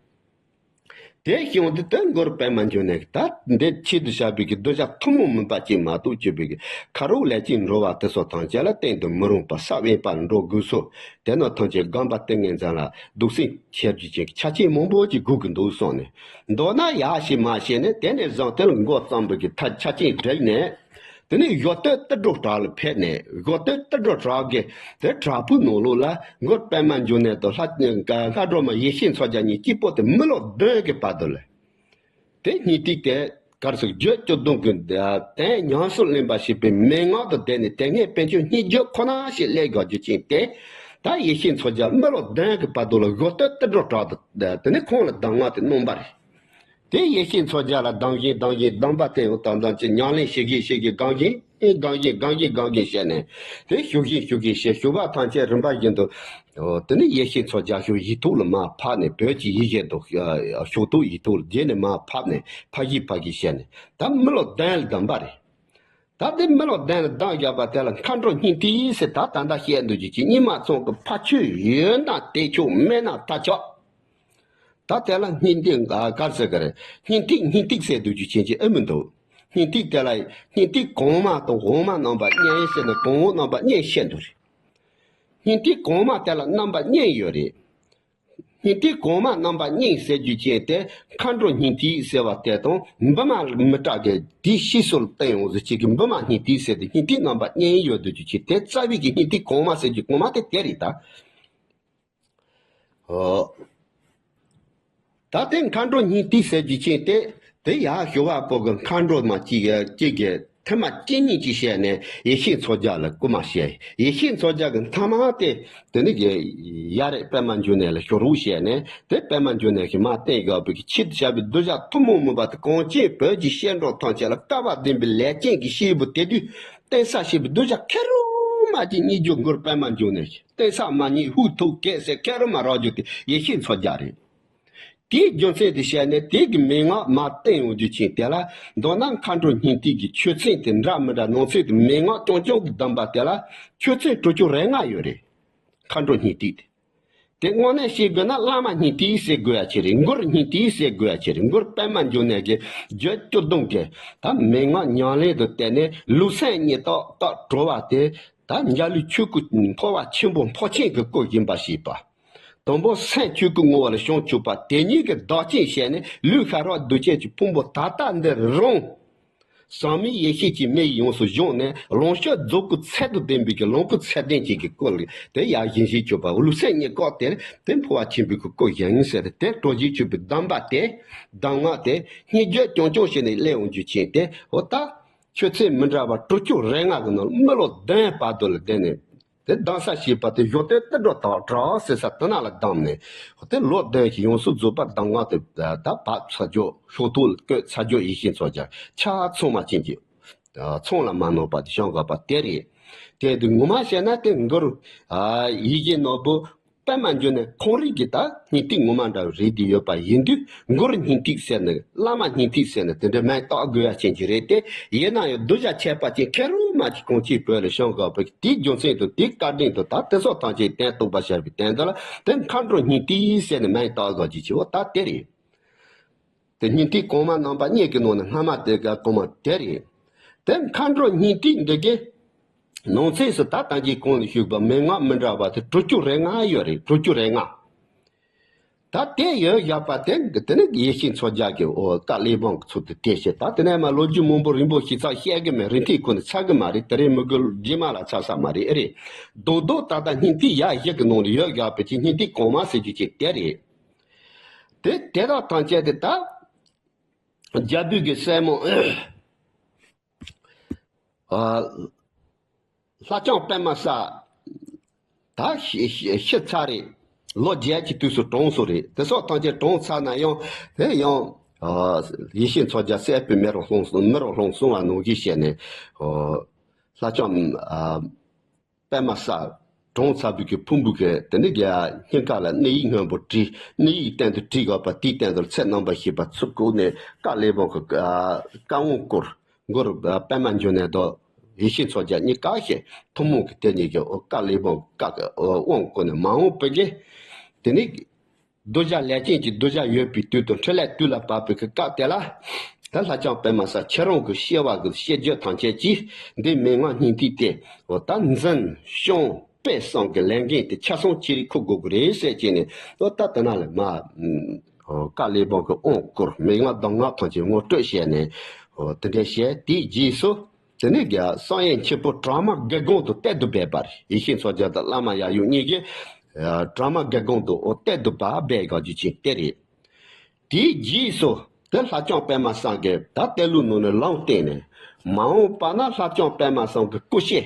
དེ་བྱུང་དུས་དེ་མགུར་པད་མ་འབྱུང་གནས་ཀྱིས་ད་འདི་ཆེད་དུ་བཞག་པའི་གི་གདུལ་བྱ་ཐུན་མོང་མིན་པ་ཅིག་མ་གཏོགས་སྤྱོད་པའི་གི་ཁ་རོག་ལས་ཀྱི་འགྲོ་བ་དེ་ཚོ་ཐམས་ཅད་ལ་གཏན་དུ་མི་རུང་པ་ས་བོན་པར་འགྲོ་དགོས་སོ། དེ་ནི་ཐམས་ཅད་སྒོམ་པ་ཏིང་ངེ་འཛིན་ལ་སྡུག་སྲན་ཆེར་རྒྱུ་ཅན་གྱི་ཆ་རྐྱེན་མང་པོ་ཅིག་དགོས་ཀྱི་འདུག་གསུངས་ནས། མདོར་ན་ཡག་ཞིག་མ་ཤེས་ནས་དེ་ནས་བཟུང་དེ་ལ་འགོ་བརྩམས་པའི་གི་ཐ་ཆ་རྐྱེན་བསྒྲིགས་ནས། དེ་ནས་གཞོགས་སྟོད་དུད་འགྲོ་བྲག་ལ་ཕེབས་ནས། གཞོགས་སྟོད་དུད་འགྲོ་བྲག་གི་དེ་བྲག་ཕུག་ནང་ལོགས་ལ་མགུར་པད་མ་འབྱུང་གནས་དང་ལྷ་མཁའ་འགྲོ་མ་ཡེ་ཤེས་མཚོ་རྒྱལ་གཉིས་སྐྱིད་པོ་དེ་མི་ལོ་བདུན་གྱི་བར་དུ་ལ། དེ་སྙིང་ཐིག་དེ་གར་སོང་རྒྱུད་སྐྱོ་གདུང་གི་དོན་ཉམས་སུ་ལེན་པ་ཞེས་པའི་མན་ངག་ཏུ་བསྡད་ནས་དེ་སྔའི་པཎ་ཆེན་སྙིང་རྗེ་ཁོ་ན་ཞིག་སླེབས་དགོས་རྒྱུ་ཅན་དེ། ད་ཡེ་ཤེས་མཚོ་རྒྱལ་མི་ལོ་བདུན་གྱི་བར་དུ་ལ་གཞོགས་སྟོད་དུད་འགྲོ་བྲག་ཏུ་དེ་ནས་ཁོང་ལ་གདམས་ངག་དེ་གནང་པ་རེད། དེ་ཡེ་ཤེས་མཚོ་རྒྱལ་ལ་སྡང་བཞིན་སྡང་བཞིན་སྡོམ་པ་བསྟན་ཡོང་དང་དང་ཅི་ཉམས་ལེན་བྱེད་དགོས་བྱེད་དགོས་སྒང་བཞིན་སྒང་བཞིན་སྒང་བཞིན་སྒང་བཞིན་བྱས་ནས། དེ་ཞུ་བཞིན་ཞུ་བཞིན་བྱས་ཞུ་བ་ཐམས་ཅད་རིམ་པ་བཞིན་དུ། དེ་ནས་ཡེ་ཤེས་མཚོ་རྒྱལ་ཞུ་ཡིག་ཐོག་ལ་མར་ཕབ་ནས། བོད་ཀྱི་ཡིག་བཞིན་དུ་ཞུ་ཐོག་ཡིག་ཐོག་ལ་རྗེས་ནས་མར་ཕབ་ནས་ཕ་གི་ཕ་གི་བྱས་ནས་ད་མི་ལོ་བདུན་ལ་བདམས་པ་རེད། ད་དེ་མི་ལོ་བདུན་ལ་བདམས་བཞག་པ་དེ་ལ་མཁའ་འགྲོ་སྙིང་ཐིག་ཟེར། ད་ད་ལྟ་བཤད་འདུག་རྒྱུ་ཅན་གཉིས་མ་ཚང་གི་ཕ་ཆོས་ཡོད་ན་དེ་ཆོག་མེད་ན་ད་ཆོག་ད་དེ་ལ་སྙིང་ཐིག་ག་ག་ཟེར་གི་རེད། སྙིང་ཐིག་སྙིང་ཐིག་ཟེར་འདུག་རྒྱུ་ཅན་གྱི་ཨེ་མི་འདུག་སྙིང་ཐིག་དེ་ལ་སྙིང་ཐིག་གོང་མ་དང་འོག་མ་རྣམ་པ་གཉིས་ཟེར་ནས་གོང་འོག་རྣམ་པ་གཉིས་བཤད་འདུག་རེད། སྙིང་ཐིག་གོང་མ་དེ་ལ་རྣམ་པ་གཉིས་ཡོད་རེད། སྙིང་ཐིག་གོང་མ་རྣམ་པ་གཉིས་ཟེར་རྒྱུ་ཅན་དེ་མཁའ་འགྲོ་སྙིང་ཐིག་ཟེར་བ་དེ་དང་བི་མ་མི་ཏྲ་གི་དེའི་ཕྱིས་སུ་བསྟན་ཡོང་ཟེར་ཅིག་གི་བི་མ་སྙིང་ཐིག་ཟེར་ཏེ་སྙིང་ཐིག་རྣམ་པ་གཉིས་ཡོད་འདུག་རྒྱུ་ཅན་དེ་རྩ་བའི་གི་སྙིང་ཐིག་གོང་མ་ཟེར་རྒྱུ་གོང་མ་དེ་དེ་རེད་ད། ཨོ། ད་དེ་མཁའ་འགྲོ་སྙིང་ཐིག་ཟེར་རྒྱུ་ཅན་དེ་དེ་ཡར་ཞུ་བ་པོ་གི་མཁའ་འགྲོ་མ་གཅིག་གི་གཅིག་གི་ ཐེངས་མ་གཅིག་གཉིས་ཅིག་བཤད་ནས་ཡེ་ཤེས་མཚོ་རྒྱལ་ལ་སྐུལ་མ་བཤད། ཡེ་ཤེས་མཚོ་རྒྱལ་གྱི་མཐའ་མ་དེ་དེ་ནི་གི་ཡ་རེད། པད་མ་འབྱུང་གནས་ལ་ཞུ་རོགས་བཤད་ནས་དེ་པད་མ་འབྱུང་གནས་ཀྱིས་མར་བསྟན་དགོས་པའི་གི་ཆེད་དུ་བྱ་བའི་གདུལ་བྱ་ཐུན་མོང་མིན་པ་དེ་གངས་ཅན་བོད་ཀྱི་བཤད་སྒྲུང་ཐམས་ཅད་ལ་སྐལ་བ་ལྡན་པའི་ལས་ཅན་གྱི་སྐྱེས་བུ་དེ་དུས་བསྟན་ས་ཞེས་པའི་གདུལ་བྱ་ཁེར་རོ་མ་ཅིག་རྙེད་རྒྱུ་མགུར་པད་མ་འབྱུང་གནས་ཀྱིས་བསྟན་ས་མ་རྙེད་ཧུད་ཐུག་གེ་ཟེར་ཁེར་རོ་མ་རག་རྒྱུ་དེ་ཡེ་ཤེས་མཚོ་རྒྱལ་རེད། དེའི་རྒྱུ་མཚན་དེ་བཤད་ནས་དེ་གི་མན་ངག་མར་བསྟན་ཡོང་རྒྱུ་ཅིག་དེ་ལ་མདོར་ན་མཁའ་འགྲོ་སྙིང་ཐིག་གི་ཆོས་ཚན་དེ་འདྲ་མི་འདྲ་ནང་ཚན་དེ་མན་ངག་རྐྱང་རྐྱང་གིས་བསྡམས་པ་དེ་ལ་ཆོས་ཚན་དྲུག་ཅུ་རེ་ལྔ་ཡོད་རེད། མཁའ་འགྲོ་སྙིང་ཐིག་དེ། དེ་དངོས་གནས་བཤད་དགོས་ན་བླ་མ་སྙིང་ཐིག་ཟེར་དགོས་ཡ་ཅིག་རེད། མགུར་སྙིང་ཐིག་ཟེར་དགོས་ཡ་ཅིག་རེད། མགུར་པད་མ་འབྱུང་གནས་ཀྱི་རྒྱུད་བཅུ་བདུན་གྱི་ད་མན་ངག་ཉམས་ལེན་དུ་བལྟས་ནས་ལུགས་སྲོལ་གཉིས་ཏག་ཏག་གྲོལ་བ་དེ་ད་འཇའ་ལུས་ཆོས་སྐུ་འཕོ་བ་ཆེན་པོ་འཕོ་ཆེན་གྱི་སྐུ་བཞེངས་པ་ཞེས་པ། དང་པོ་སེམས་ཆོས་སྐུའི་ངོ་བོ་ལ་བྱང་ཆུབ་པ་དེ་ཉིད་ཀྱི་བདག་རྐྱེན་བྱས་ནས་ལུས་ཤ་རོགས་གདུལ་བྱ་གི་ཕུང་པོ་ད་ལྟ་འདིར་རང་ཟག་མེད་ཡེ་ཤེས་ཀྱི་མེ་ཡིས་ཡོངས་སུ་བཞེངས་ནས་ལོངས་སྤྱོད་རྫོགས་སྐུ་ཚད་དང་ལྡན་པའི་གི་ལོངས་སྐུ་ཚད་ལྡན་ཅན་གྱི་སྐུ་ལ་དེ་ཡར་བཞེངས་བཞེངས་བྱས་པ། ལུགས་སྲོལ་གཉིས་བཀག་སྟེ་དེ་འཕོ་བ་ཆེན་པོའི་གི་སྐུ་བཞེངས་ཟེར་དེ་གྲོལ་བྱེད་ཆོས་པའི་གདམས་པ་དེ་གདམས་ངག་དེ་སྙན་བརྒྱུད་རྐྱང་རྐྱང་བྱས་ནས་གླེང་ཡོང་རྒྱུ་ཅན་དེ་འོ་ད་ཆོས་ཚན་མི་འདྲ་བ་དྲུག་ཅུ་རེ་ལྔ་གི་ནང་ལ་མི་ལོ་བདུན་བར་དུ་ལ་བསྡད་ནས། དེ་གདམས་ས་ཞེས་པ་དེ་གཞུང་དོན་ཏི་སྒྲོ་དང་བྲག་ཟེར་ས་དེ་ན་ལ་བསྡམས་ནས་དེ་ལོ་བདུན་གྱི་ཡོངས་སུ་རྫོགས་པར་གདམས་ངག་དེ་ད་བབས་ཚར་རྒྱུ་ཤོག་ཐོག་ལ་བཀོད་ཚར་རྒྱུ་ཡེ་ཤེས་མཚོ་རྒྱལ་ཆ་ཚང་མ་ཅན་གྱི་ཚང་ལ་མ་ནོར་བ་དེ་བྱུང་དགོས་པ་དེ་རེད། དེ་དུས་ངོ་མ་བཤད་ན་དེ་མགུར་ཡིད་བཞིན་ནོར་བུ་པད་མ་འབྱུང་གནས་ཁོང་རང་གི་ད་སྙིང་ཐིག་ངོ་མ་འདྲ་བའི་རིགས་དེ་ཡོད་པ་ཡིན་དུས་མགུར་སྙིང་ཐིག་ཟེར་ནས་བླ་མ་སྙིང་ཐིག་ཟེར་ནས་དེ་འདྲའི་མིང་བཏགས་དགོས་ཡ་ཅན་གྱི་རེད་དེ། ཡིན་ན་ཡང་གདུལ་བྱ་ཁྱད་པར་ཅན་ཁེར་རོ་མ་ཅིག་གངས་ཅན་བོད་ལ་བྱུང་དགོས་པའི་དེའི་རྒྱུ་མཚན་དང་དེའི་བཀའ་དྲིན་དང་ད་དེ་སོགས་ཐམས་ཅད་བསྟན་རྟོགས་པར་བྱ་བའི་དོན་དུ་ལ་དེ་མཁའ་འགྲོ་སྙིང་ཐིག་ཟེར་ནས་མིང་བཏགས་དགོས་ཀྱི་ཆེ་བ་ད་དེ་རེད། དེ་སྙིང་ཐིག་གོང་མ་རྣམ་པ་གཉིས་ཀྱི་ནང་ནས་སྔ་མ་དེ་ག་གོང་མ་དེ་རེད། དེ་མཁའ་འགྲོ་སྙིང་ཐིག་འདི་གའི་ནང་གསེས་སུ་ད་ལྟ་གྱི་གོང་ལ་ཞུས་པ་མན་ངག་མི་འདྲ་བ་དེ་དྲུག་ཅུ་རེ་ལྔ་ཡོད་རེད། དྲུག་ཅུ་རེ་ལྔ། ད་དེ་ཡོད་བཞག་པ་དེ་དེ་ནི་ཡེ་ཤེས་མཚོ་རྒྱལ་གྱི་འོ་བཀའ་གླེགས་བམ་གྱི་ཚུལ་དུ་དེ་བཤད། ད་དེ་ནས་མ་ལོ་རྒྱུས་མང་པོ་རིང་པོ་ཞིག་ཚགས་བཤད་གི་མེད། རིན་ཐང་ཁོ་ནས་ཚར་གི་མ་རེད། དེ་རིང་མི་དགོས། རྗེས་མ་ལ་ཚར་ས་མ་རེད། ཨེ་རེད། རྡོག་རྡོག་ད་ལྟ་སྙིང་ཐིག་ཡ་བཞི་གི་ནང་ལ་ཡོད་བཞག་པའི་ཆེད་སྙིང་ཐིག་གོང་མ་ཟེར་རྒྱུ་ཅིག་དེ་རེད། དེ་དེ་དག་ཐམས་ཅད་དེ་ད་རྒྱལ་པོའི་གི་སྲས་མོ་ཨ། ལྷ་ལྕམ་པད་མ་བསམ་ད་ཤི་ཤི་ཤི་ཚར་རེད། ལོ་བརྒྱད་ཀྱི་དུས་སུ་གྲོངས་སོང་རེད། དེ་སོགས་ཐམས་ཅད་གྲོངས་ཚར་ན་ཡང་དེ་ཡང་ཨ་ཡེ་ཤེས་མཚོ་རྒྱལ་སྲས་པོའི་མེ་རུ་ལྷུང་སོང་། མེ་རུ་ལྷུང་སོང་བ་ནང་བཞིན་བྱས་ནས་ཨ་ལྷ་ལྕམ་ཨ་པད་མ་བསམ་གྲོངས་ཚར་བའི་གི་ཕུང་པོ་གི་དེ་ནི་གི་སྙིང་ག་ལ་གནས་ཡིག་སྔོན་པོ་བྲིས། གནས་ཡིག་སྟེང་དུ་བྲིས་དགོས་པ་དེའི་སྟེང་དུ་ཚེ་རྣམ་པར་ཤེས་པ་ཚུར་བཀུག་ནས་བཀའ་གླེགས་བམ་གི་ཨ་བཀའ་དབང་བསྐུར། མགུར་པད་མ་འབྱུང་གནས་དང་ཡེ་ཤེས་མཚོ་རྒྱལ་གཉིས་ཀ་ཞིག་ཐུན་མོང་གི་དེ་གཉིས་ཀྱི་བཀའ་གླེགས་བམ་བཀའ་དབང་བསྐུར་ནས་མ་འོངས་པའི་གི་དེ་ནི་གདུལ་བྱ་ལས་ཅན་གྱི་གདུལ་བྱ་ཡོད་པའི་དུས་དང་འཕྲིན་ལས་དུས་ལ་བབ་པའི་གི་སྐབས་དེ་ལ་ད་ལྷ་ལྕམ་པད་མ་བསམ་ཁྱེད་རང་གི་སྐྱེ་བ་གི་སྐྱེ་རྒྱུད་ཐམས་ཅད་ཀྱིས་འདི་མན་ངག་སྙིང་ཐིག་དེ་འོ་ད་འཛིན་སྐྱོང་སྤེལ་གསུམ་གྱི་ལས་འགན་དེ་ཆ་ཚང་ཅི་རིགས་འཁུར་དགོས་ཀྱི་རེད་ཟེར་བྱས་ནས་འོ་ད་དེ་ན་ལས་མ། བཀའ་གླེགས་བམ་གྱི་དབང་བསྐུར། མན་ངག་གདམས་ངག་ཐམས་ཅད་ངོ་སྤྲོད་བྱས་ནས་དེ་འདྲ་བྱས། དེའི་རྗེས་སུ་དེ་ནས་བསམ་ཡས་མཆིམས་ཕུ་གྲངས་མང་དགེ་སྒོམ་དུ་གཏེར་དུ་སྦས་པ་རེད། ཡེ་ཤེས་མཚོ་རྒྱལ་དང་བླ་མ་ཡབ་ཡུམ་གཉིས་ཀྱིས་གྲངས་མང་དགེ་སྒོམ་དུ་འོ་གཏེར་དུ་སྦས་དགོས་རྒྱུ་ཅན་དེ་རེད། དེའི་རྗེས་སུ་དེ་ལྷ་ལྕམ་པད་མ་བསམ་གྱིས་ད་གཏེར་ལུགས་ནང་ནས་ལམ་བསྟན་ནས་མ་འོངས་པ་ན་ལྷ་ལྕམ་པད་མ་བསམ་གྱི་སྐུ་ཤས།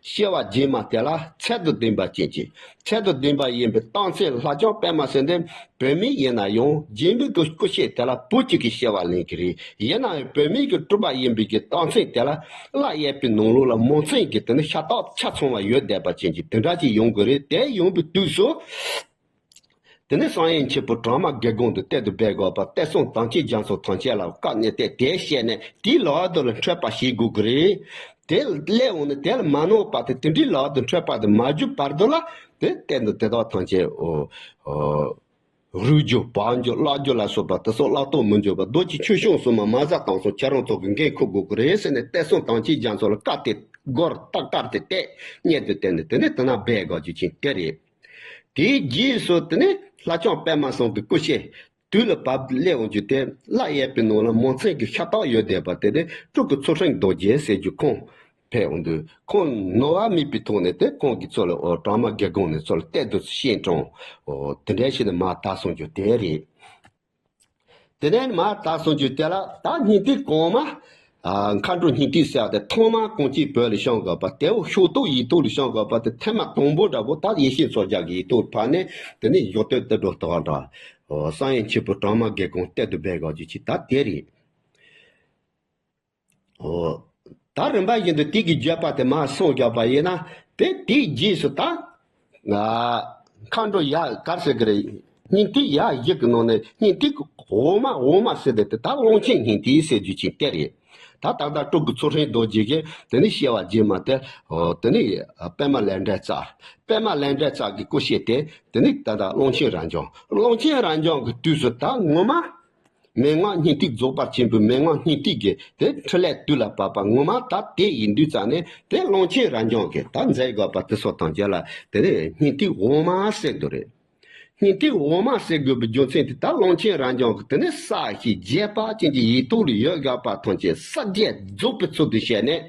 སྐྱེ་བ་རྗེས་མ་དེ་ལ་ཚད་དང་ལྡན་པ་ཅན་གྱི་ཚད་དང་ལྡན་པ་ཡིན་པའི་རྟགས་མཚན། ལྷ་ལྕམ་པད་མ་ཟེར་འདི་བུད་མེད་ཡིན་ན་ཡང་རྗེ་མོའི་གི་སྐུ་ཤས་དེ་ལ་བུ་གཅིག་གི་སྐྱེ་བ་ལེན་གྱི་རེད། ཡིན་ན་ཡང་བུད་མེད་ཀྱི་སྤྲུལ་པ་ཡིན་པའི་གི་རྟགས་མཚན་དེ་ལ་བླ་གཡས་པའི་ནང་ལོགས་ལ་མོ་མཚན་གྱི་དེ་ནི་ཤ་སྟག་ཆ་ཚང་བ་ཡོད་བསྡད་པ་ཅན་གྱི་དེ་འདྲ་ཅིག་ཡོང་གི་རེད། དེ་ཡོང་པའི་དུས་སུ། དེ་ནས་བསམ་ཡས་མཆིམས་ཕུ་གྲངས་མང་དགེ་སྒོམ་དུ་གཏེར་དུ་སྦས་དགོས་པ་གཏེར་སྲུང་དམ་ཅན་རྒྱ་མཚོ་ཐམས་ཅད་ལ་བཀའ་གནང་སྟེ་དེ་བཤད་ནས་དེའི་ལག་ཏུ་ལ་འཕྲོད་པ་བྱེད་དགོས་ཀྱི་རེད། དེ་སླེབས་འོང་ནས་དེ་ལ་མ་ནོར་བ་དེ་དེ་འདྲའི་ལག་ཏུ་འཕྲོད་པ་དེ་མ་བརྒྱུད་བར་དུ་ལ་དེ་གཏེར་དུ་དེ་དག་ཐམས་ཅད་འོ་འོ་རུལ་རྒྱུ་བག་རྒྱུ་བརླག་རྒྱུ་ལ་སོགས་པ་དེ་སོགས་བརླག་གཏོང་མི་འགྱུར་བ་རྡོ་རྗེ་ཆོས་སྐྱོང་སྲུང་མ་མ་བཟའ་དང་སོགས་ཁྱེད་རང་ཚོ་གི་འགན་འཁུར་དགོས་ཀྱི་རེད་ཟེར་ནས་གཏེར་སྲུང་དམ་ཅན་རྒྱ་མཚོ་ལ་བཀའ་དེ་སྒོར་རྟགས་བཀར་ཏེ་གཏད་གཉེར་དུ་བསྟན་ནས་དེ་ནས་དེ་ན་སྦས་དགོས་རྒྱུ་ཅན་དེ་རེད། དེའི་རྗེས་སུ་དེ་ནས་ལྷ་ལྕམ་པད་མ་བསམ་གྱི་སྐུ་ཤས་དུས་ལ་བབ་སླེབས་འོང་རྒྱུ་དེ་བླ་གཡས་པའི་ནང་ལ་མོ་མཚན་གྱི་ཤ་སྟག་ཡོད་བསྡད་པ་དེ་ནས་སྤྲུལ་སྐུ་ཚུལ་ཁྲིམས་རྡོ་རྗེ་ཟེར་རྒྱུ་ཁོང་ཕེབས་འོང་དུས་ཁོང་ནོར་བ་མེད་པའི་ཐོག་ནས་དེ་ཁོང་གི་ཚོ་ལ་འོ་གྲངས་མང་དགེ་སྒོམ་ནས་ཚོ་ལ་གཏེར་དུ་བཤད་གྲོང་འོ་དེ་འདྲ་བྱས་ནས་མར་དར་སོང་རྒྱུ་དེ་རེད། དེ་ནས་མར་དར་སོང་རྒྱུ་དེ་ལ་ད་སྙིང་ཐིག་གོང་མ་ ཨ། མཁའ་འགྲོ་སྙིང་ཐིག་ཟེར་བ་དེ་ཐོག་མར་གངས་ཅན་བོད་ལ་བྱུང་དགོས་པ། དེ་འོ་ཤོག་ཐོག་ཡིག་ཐོག་ལ་བྱུང་དགོས་པ་དེ་ཐེངས་མ་དང་པོ་འདྲ་པོ་ད་ཡེ་ཤེས་མཚོ་རྒྱལ་གྱི་ཡིག་ཐོག་ཕར་ནས་དེ་ནས་བཞུགས་སྟོད་དུ་འགྲོ་ཐུབ་པ་འདྲ། ཨོ། བསམ་ཡས་མཆིམས་ཕུ་གྲངས་མང་དགེ་གོང་གཏེར་དུ་སྦས་དགོས་ཀྱི་ཅིག་ད་དེ་རེད། ཨོ། ད་རིམ་པ་བཞིན་དུ་དེ་གི་བརྗོད་པ་དེ་མར་སོང་བརྒྱབ་པ་ཡིན་ན། དེ་དེའི་རྗེས་སུ་ད། ང་། མཁའ་འགྲོ་ཡ་གར་ཟེར་གི་རེད། སྙིང་ཐིག་ཡ་བཞི་གི་ནང་ནས་སྙིང་ཐིག་འོག་མ་འོག་མ་ཟེར་དེ་དེ་ད་ཀློང་ཆེན་སྙིང་ཐིག་ཟེར་རྒྱུ་ཅིག་དེ་རེད། ད་ད་ལྟ་སྤྲུལ་སྐུ་ཚུལ་ཁྲིམས་རྡོ་རྗེ་གིས་དེ་ནས་བཤད་པ་རྗེས་མ་དེ། ཨོ། དེ་ནས་པདྨ་ལེགས་བཀྲས་རྩལ། པདྨ་ལེགས་བཀྲས་རྩལ་གྱི་སྐུ་བཤད་དེ་དེ་ནས་ད་ལྟ་ཀློང་ཆེན་རབ་འབྱམས། ཀློང་ཆེན་རབ་འབྱམས་ཀྱི་དུས་སུ་ད་ངོ་མ། མན་ངག་སྙིང་ཐིག་རྫོགས་པ་ཆེན་པོའི་མན་ངག་སྙིང་ཐིག་གི་དེ་འཕྲིན་ལས་དུས་ལ་བབ་པ་ངོ་མ་ད་དེ་ཡིན་དུས་ཙང་ནས་དེ་ཀློང་ཆེན་རབ་འབྱམས་ཀྱི་ད་མཛད་དགོས་པ་དེ་ཚོ་ཐམས་ཅད་ལ་དེ་ནས་སྙིང་ཐིག་འོག་མ་ཟེར་དགོས་རེད། སྙིང་ཐིག་འོག་མ་ཟེར་དགོས་པའི་རྒྱུ་མཚན་དེ་ད་ཀློང་ཆེན་རབ་འབྱམས་ཀྱི་དེ་ནས་གསལ་ཞིང་རྒྱས་པ་ཅན་གྱི་ཡིག་ཐོག་ལ་ཡོད་དགོས་པ་ཐམས་ཅད་གསལ་རྒྱས་རྫོགས་པའི་ཚུལ་དུ་བཤད་ནས།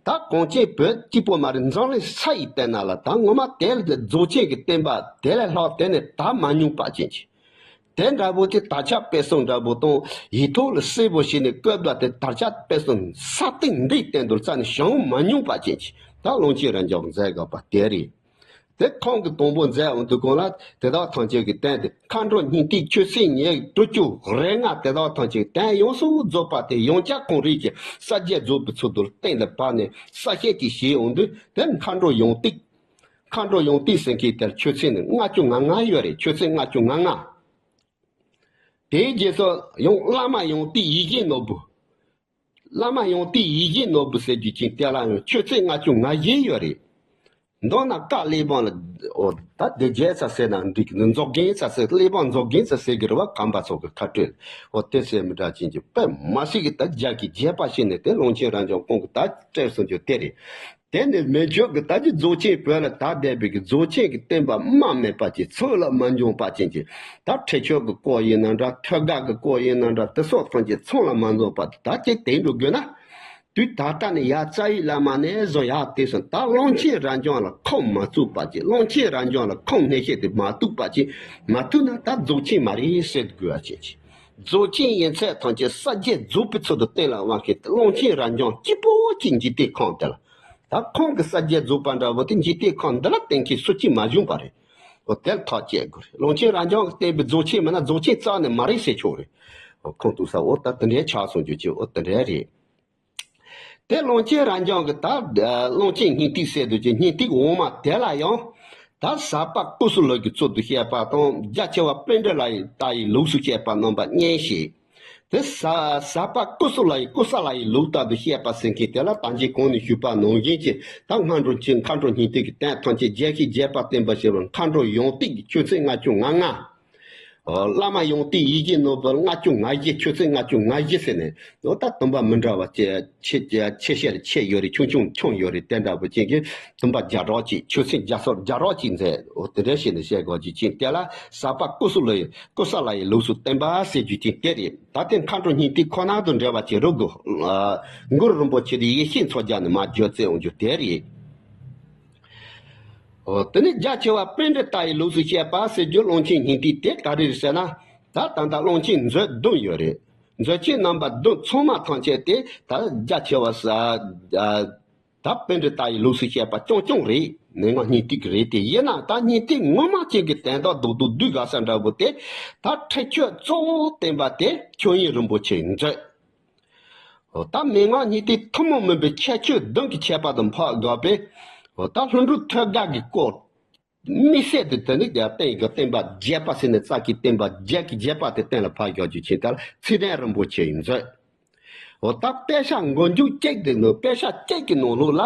ད་གངས་ཅན་བོད་གཅིག་པོ་མ་རེད། འཛམ་གླིང་ས་ཡི་སྟེང་ན་ལ་ད་ངོ་མ་དེ་ལ་རྫོགས་ཆེན་གྱི་བསྟན་པ་དེ་ལས་ལྷག་དེ་ནས་ད་མ་མྱོང་པ་ཅན་གྱི། དེ་འདྲ་པོ་དེ་དར་ཁྱབ་སྤེལ་གསུམ་འདྲ་པོ་དང་ཡིག་ཐོག་ལ་གསལ་པོ་བྱས་ནས་བཀོད་པ་དེ་དར་ཁྱབ་སྤེལ་གསུམ་ས་སྟེང་འདིའི་སྟེང་དུ་རྩ་ནས་བྱུང་མ་མྱོང་པ་ཅན་གྱི་ད་ཀློང་ཆེན་རབ་འབྱམས་མཛད་དགོས་པ་དེ་རེད། དེ་ཁོང་གིས་དང་པོ་མཛད་འོང་དུས་གོང་ལ་དེ་དག་ཐམས་ཅད་ཀྱི་སྟེང་དེ་མཁའ་འགྲོ་སྙིང་ཐིག་ཆོས་ཚན་ཉེར་དྲུག་ཅུ་རེ་ལྔ་དེ་དག་ཐམས་ཅད་ཀྱི་སྟེང་ཡོངས་སུ་རྫོགས་པ་དེ་ཡང་བསྐྱར་ཁོང་རང་གིས་གསལ་རྒྱས་རྫོགས་པའི་ཚུལ་དུ་སྟེང་ལ་བབས་ནས་གསལ་བཤད་ཅིག་བྱས་འོང་དུས་དེ་མཁའ་འགྲོ་ཡང་ཏིག་མཁའ་འགྲོ་ཡང་ཏིག་ཟེར་མཁན་དེར་ཆོས་ཚན་ནི་ལྔ་བཅུ་ང་ལྔ་ཡོད་རེད། ཆོས་ཚན་ལྔ་བཅུ་ང་ལྔ། དེའི་རྗེས་སུ་ཡང་བླ་མ་ཡང་ཏིག་ཡིད་བཞིན་ནོར་བུ། བླ་མ་ཡང་ཏིག་ཡིད་བཞིན་ནོར་བུ་ཟེར་རྒྱུ་ཅན་དེ་ལ་ཡང་ཆོས་ཚན་ལྔ་བཅུ་ང་བཞི་ཡོད་རེད། མདོར་ན་བཀའ་གླེགས་བམ་ལ། འོ་ད་དེ་རྒྱས་ས་ཟེར་ན་འགྲིག་གི། མཛོག་རྒན་ས་ཟེར། གླེགས་བམ་མཛོག་རྒན་ས་ཟེར་གི་རེད་བ། ཁམས་པ་ཚོ་གི་ཁ་སྤྲོད། འོ་དེ་ཟེར་མི་འདྲ་ཅན་གྱི་དཔེ་མ་སྲིད་གི་ད་རྒྱ་གི་རྒྱས་པ་བྱས་ནས་དེ་ཀློང་ཆེན་རབ་འབྱམས་ཁོང་གི་ད་སྤྲད་སོང་རྒྱུ་དེ་རེད། དེ་ནི་མི་ཆོས་ཀྱི་ད་ཀྱི་རྫོགས་ཆེན་བོད་ལ་དར་བསྡད་པའི་གི་རྫོགས་ཆེན་གྱི་བསྟན་པ་རྨང་མེད་པ་ཅིག་ཚུར་ལ་མ་འབྱུང་པ་ཅན་གྱི་ད་ཁྲེགས་ཆོད་ཀྱི་སྐོར་ཡིན་ན་འདྲ། ཐོད་རྒལ་གྱི་སྐོར་ཡིན་ན་འདྲ། དེ་སོགས་ཐམས་ཅད་ཚང་ལ་མ་འཛོམས་པ་ད་ཅིག་དེ་འགྲོ་དགོས་ན། དུས་ད་ལྟ་ནས་ཡར་རྩ་བའི་བླ་མ་ནས་བཟུང་ཡར་དེ་སོང་ད་ཀློང་ཆེན་རབ་འབྱམས་ལ་ཁོང་མ་བཙུགས་པ་ཅིག་ཀློང་ཆེན་རབ་འབྱམས་ལ་ཁོང་སྣེ་ཤེད་དེ་མ་གཏུགས་པ་ཅིག་མ་ཐུག་ན་ད་རྫོགས་ཆེན་མ་རེད་ཟེར་དགོས་པ་ཅན་གྱི། རྫོགས་ཆེན་ཡིན་ཚད་ཐམས་ཅད་གསལ་རྒྱས་རྫོགས་པའི་ཚུལ་དུ་གཏན་ལ་དབང་མཁན་དེ་ཀློང་ཆེན་རབ་འབྱམས་གཅིག་པོ་གཅིག་འཇིག་རྟེན་ཁམས་དེ་ལ། ད་ཁོང་གི་གསལ་རྒྱས་རྫོགས་པ་འདྲ་བོ་དེ་འཇིག་རྟེན་ཁམས་འདི་ལ་བསྟན་མཁན་སུ་གཅིག་མ་བྱུང་བ་རེད། འོ་དེར་ཐག་བཅད་དགོས་རེད། ཀློང་ཆེན་རབ་འབྱམས་ཀྱི་བསྟན་པའི་རྫོགས་ཆེན་མིན་ན་རྫོགས་ཆེན་རྩ་ནས་མ་རེད་ཟེར་ཆོག་རེད། འོ་ཁོང་ཐུག་ས་འོ་ད་དེ་འདྲའི་ཆགས་སོང་རྒྱུ་ཅིག་འོ་དེ་འདྲའི་རེད། དེ་ཀློང་ཆེན་རབ་འབྱམས་ཀྱི་ད་ཀློང་ཆེན་སྙིང་ཐིག་ཟེར་དུས་ཀྱི་སྙིང་ཐིག་འོག་མ་དེ་ལ་ཡང་ད་ཟབ་པ་ཀུ་སུ་ལུ་གི་ཚུལ་དུ་བཤད་པ་དང་རྒྱ་ཆེ་བ་པཎྜི་ཏ་ལ་ཡི་ལྟ་བའི་ལུགས་སུ་བཤད་པ་རྣམ་པ་གཉིས་ཤིག་དེ་ཟ་ཟབ་པ་ཀུ་སུ་ལ་ཡི་ཀུ་ས་ལ་ཡི་ལུགས་ལྟར་དུ་བཤད་པ་ཟེར་མཁན་དེ་ལ་ད་ཅི་གོང་ནས་ཞུས་པ་ནང་བཞིན་གྱི་ད་མཁའ་འགྲོ་ཆེན་མཁའ་འགྲོ་སྙིང་ཐིག་གི་དོན་ཐམས་ཅད་རྒྱས་ཤིང་རྒྱས་པར་བསྟན་པ་ཞེས་པ་མཁའ་འགྲོ་ཡང་ཏིག་གི་ཆོས་ཚན་ལྔ་བཅུ་ང་ལྔ། བླ་མ་ཡང་ཏིག་ཡིད་བཞིན་ནོར་བུ་ལྔ་བཅུ་ང་བཞི་ཆོས་ཚན་ལྔ་བཅུ་ང་བཞི་ཟེར་ནས་འོ་ད་དུམ་པ་མི་འདྲ་བ་ཆེ་ཆེ་ཆེ་ཆེར་ཆེ་ཡོད་རེད། ཆུང་ཆུང་ཆུང་ཡོད་རེད། དེ་འདྲ་བོ་ཅན་གྱི་དུམ་པ་བརྒྱ་ཕྲག་གཅིག་ཆོས་ཚན་བརྒྱ་ཕྲག་བརྒྱ་ཕྲག་གཅིག་མཛད། འོ་དེ་འདྲ་བྱས་ནས་བཤད་དགོས་ཀྱི་ཅན་དེ་ལ་ཟབ་པ་ཀུ་སུ་ལུ་ཡི་ཀུ་ས་ལ་ཡི་ལུགས་སུ་བསྟན་པ་ཟེར་རྒྱུ་ཅན་དེ་རེད། ད་དེ་མཁའ་འགྲོ་སྙིང་ཐིག་ཁོ་ན་དང་འབྲེལ་བ་བྱེད་རོགས་དགོས། གུ་རུ་རིན་པོ་ཆེ་དེ་ཡེ་ཤེས་མཚོ་རྒྱལ་ནས་མར་བརྗོད་བྱས་འོང་རྒྱུ་དེ་རེད། འོ་དེ་ནས་རྒྱ་ཆེ་བ་པཎྜི་ཏ་ཡི་ལུགས་སུ་བཤད་པ་ཟེར་རྒྱུ་ཀློང་ཆེན་སྙིང་ཐིག་དེ་ག་རེ་རེད་ཟེར་ན། ད་ད་ལྟ་ཀློང་ཆེན་མཛོད་བདུན་ཡོད་རེད། མཛོད་ཆེན་རྣམ་པ་བདུན་ཚང་མ་ཐམས་ཅད་དེ་ད་རྒྱ་ཆེ་བ་ས་ཨ་ད་པཎྜི་ཏ་ཡི་ལུགས་སུ་བཤད་པ་རྐྱང་རྐྱང་རེད། མན་ངག་སྙིང་ཐིག་རེད་དེ། ཡིན་ན་ད་སྙིང་ཐིག་ངོ་མ་ཅན་གྱི་དོན་དག་རྡོག་རྡོག་བསྡུས་དགོས་ས་འདྲ་བོ་དེ་ད་ཁྲེགས་ཆོད་གཙོ་བོ་བསྟན་པ་དེ་ཆོས་དབྱིངས་རིན་པོ་ཆེའི་མཛོད། འོ་ད་མན་ངག་སྙིང་ཐིག་ཐུན་མོང་མིན་པའི་ཁྱད་ཆོས་བདུན་གྱི་ཁྱད་པར་དུ་འཕགས་དགོས་པས། འོ་ད་ལྷུན་གྲུབ་ཐོད་རྒལ་གྱི་སྐོར། དམིགས་བསལ་དུ་དེ་ནི་རྒྱལ་བསྟན་གྱི་བསྟན་པ་རྒྱས་པ་ཟེར་ནས་རྩ་གི་བསྟན་པ་རྒྱས་ཀྱི་རྒྱས་པ་དེ་གཏན་ལ་ཕབ་ཡོད་རྒྱུ་ཅན་དེ་ལ་ཚིག་དོན་རིན་པོ་ཆེ་ཡི་མཛོད། འོ་ད་དཔེ་ཆ་མགོ་མཇུག་གཅིག་དེ་ནི་དཔེ་ཆ་གཅིག་གི་ནང་ལོགས་ལ་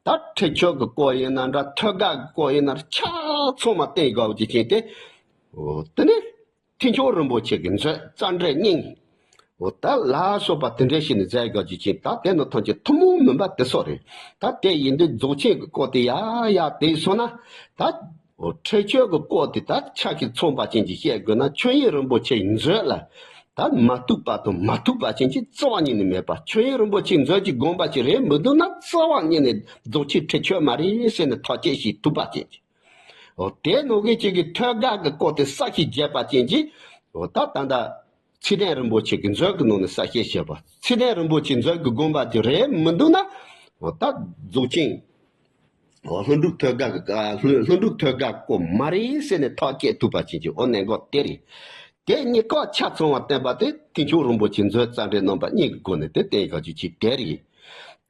ད་ཁྲེགས་ཆོད་ཀྱི་སྐོར་ཡིན་ན་འདྲ། ཐོད་རྒལ་གྱི་སྐོར་ཡིན་ན་ཆ་ཚང་མ་བསྟན་ཡོད་རྒྱུ་ཅན་དེ། འོ་དེ་ནི། ཐེག་མཆོག་རིན་པོ་ཆེ་གི་མཛོད་རྩ་འགྲེལ་སྙིང་། འོ་ད་ལ་སོགས་པ་དེ་འདྲ་ཞིག་ནས་མཛད་དགོས་ཀྱི་ཅན་ད་དེ་ནི་ཐམས་ཅད་ཐུན་མོང་མིན་པ་དེ་སོགས་རེད། ད་དེ་ཡིན་དུས་རྫོགས་ཆེན་གྱི་སྐོར་དེ་ཡར་ཡར་དེ་སོང་ན། ད་འོ་ཁྲེགས་ཆོད་ཀྱི་སྐོར་དེ་ད་ཆ་ཞིག་མཚུངས་པ་ཅན་གྱི་བཤད་དགོས་ན་ཆོས་དབྱིངས་རིན་པོ་ཆེའི་མཛོད་ལ་ད་མ་གཏུགས་པ་དང་མ་ཐུག་པ་ཅན་གྱི་རྩ་བ་ཉིད་ནས་མེད་པ། ཆོས་དབྱིངས་རིན་པོ་ཆེའི་མཛོད་ཀྱི་དགོངས་པ་ཅིག་རེད་མི་འདུག་ན་རྩ་བ་ཉིད་ནས་རྫོགས་ཆེན་ཁྲེགས་ཆོད་མ་རེད་ཟེར་ནས་ཐག་བཅད་ཞིག་ཐུབ་པ་ཅན་གྱི། འོ་དེ་ནང་བཞིན་གཅིག་གི་ཐོད་རྒལ་གྱི་སྐོར་དེ་གསལ་ཞིང་རྒྱས་པ་ཅན་གྱི། འོ་ད་ད་ལྟ་ ཚེ་བརྟན་རིན་པོ་ཆེ་གི་མཛོད་ཀྱི་ནང་ནས་གསལ་བཤད་བྱས་པ། ཚེ་བརྟན་རིན་པོ་ཆེ་མཛོད་ཀྱི་དགོངས་པ་དེ་རེད་མི་འདུག་ན། འོ་ད་རྫོགས་ཆེན། འོ་ལྷུན་གྲུབ་ཐོད་རྒལ་གྱི་ལྷུན་ལྷུན་གྲུབ་ཐོད་རྒལ་སྐོར་མ་རེད་ཟེར་ནས་ཐག་བཅད་ཐུབ་པ་བྱེད་ཀྱི་འོ་གནད་འགག་དེ་རེད། དེ་གཉིས་ཀ་ཆ་ཚང་བ་བསྟན་པ་དེ་དུས་མཆོག་རིན་པོ་ཆེ་མཛོད་རྩ་འགྲེལ་རྣམ་པ་གཉིས་ཀྱི་སྒོ་ནས་དེ་བསྟན་ཡག་ཅིག་ཅིག་དེ་རེད།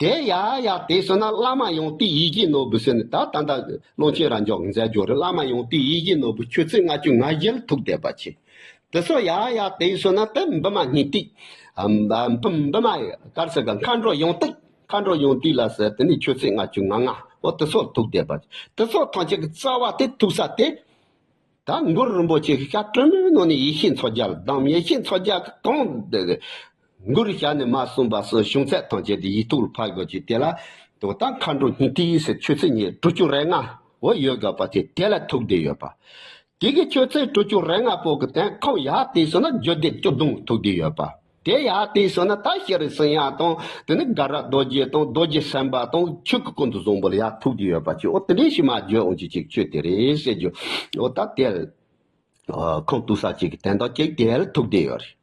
དེ་ཡ་ཡ་དེ་སོང་ན་བླ་མ་ཡོན་ཏན་ཡིད་བཞིན་ནོར་བུ་ཟེར་ནས་ད་ད་ལྟ་ཀློང་ཆེན་རབ་འབྱམས་མཛད་སྒོ་རེད། བླ་མ་ཡོན་ཏན་ཡིད་བཞིན་ནོར་བུ་ཆོས་ཚན་ལྔ་བཅུ་ང་བཞི་ལ་ཐུག་བསྡད་པ་ཆེ། དེ་ཚོ་ཡ་ཡ་དེ་སོང་ན་དེ་འབུམ་སྙིང་ཐིག་འབུམ་འབུམ་ག་རེ་ཟེར་ག་མཁའ་འགྲོ་ཡོན་ཏན། མཁའ་འགྲོ་ཡོན་ཏན་ལ་ཟེར་དེ་ནི་ཆོས་ཚན་ལྔ་བཅུ་ང་ལྔ་འོ་དེ་ཚོ་ལ་ཐུག་བསྡད་པ་ཆེ། དེ་ཚོ་ཐམས་ཅད་ཀྱི་རྩ་བ་དེ་ཐུག་ས་དེ། ད་གུ་རུ་རིན་པོ་ཆེ་གི་ཞལ་དྲི་མའི་ནང་ནས་ཡེ་ཤེས་མཚོ་རྒྱལ་དང་ཡེ་ཤེས་མཚོ་རྒྱལ་གྱི་གང་དེ་གུ་རུ་ཞལ་ནས་མར་གསུངས་པ་སོགས་བྱུང་ཚད་ཐམས་ཅད་དེ་ཡིག་ཐོག་ལ་ཕབ་དགོས་ཀྱི་དེ་ལ་དེ་ད་མཁའ་འགྲོ་སྙིང་ཐིག་ཟེར་ཆོས་ཚན་ཉིས་དྲུག་ཅུ་རེ་ལྔ་འོ་ཡོད་དགོས་པ་དེ་དེ་ལ་ཐུག་བསྡད་ཡོད་པ། དེ་གི་ཆོས་ཚན་དྲུག་ཅུ་རེ་ལྔ་པོ་གི་དོན་ཁོང་ཡ་དེ་སོང་ན་རྒྱུད་སྡེ་བཅུ་བདུན་ཐུག་བསྡད་ཡོད་པ། དེ་ཡ་དེ་སོང་ན་ད་ཤྲཱི་སིང་ཡ་དང་དེ་ནི་དགའ་རབ་རྡོ་རྗེ་དང་རྡོ་རྗེ་སེམས་དཔའ་དང་ཆོས་སྐུ་ཀུན་ཏུ་བཟང་པོ་ལ་ཡ་ཐུག་བསྡད་ཡོད་པ་ཅིག་འོ་དེ་འདྲའི་ཞིག་མ་བརྗོད་འོང་ཅིག་ཅིག་ཆོས་དེ་རེད་ཟེར་རྒྱུ། འོ་ད་དེ་ཁོང་ཐུག་ས་ཅིག་གི་དོན་དག་ཅིག་དེ་ལ་ཐུག་བསྡད་ཡོད་རེད།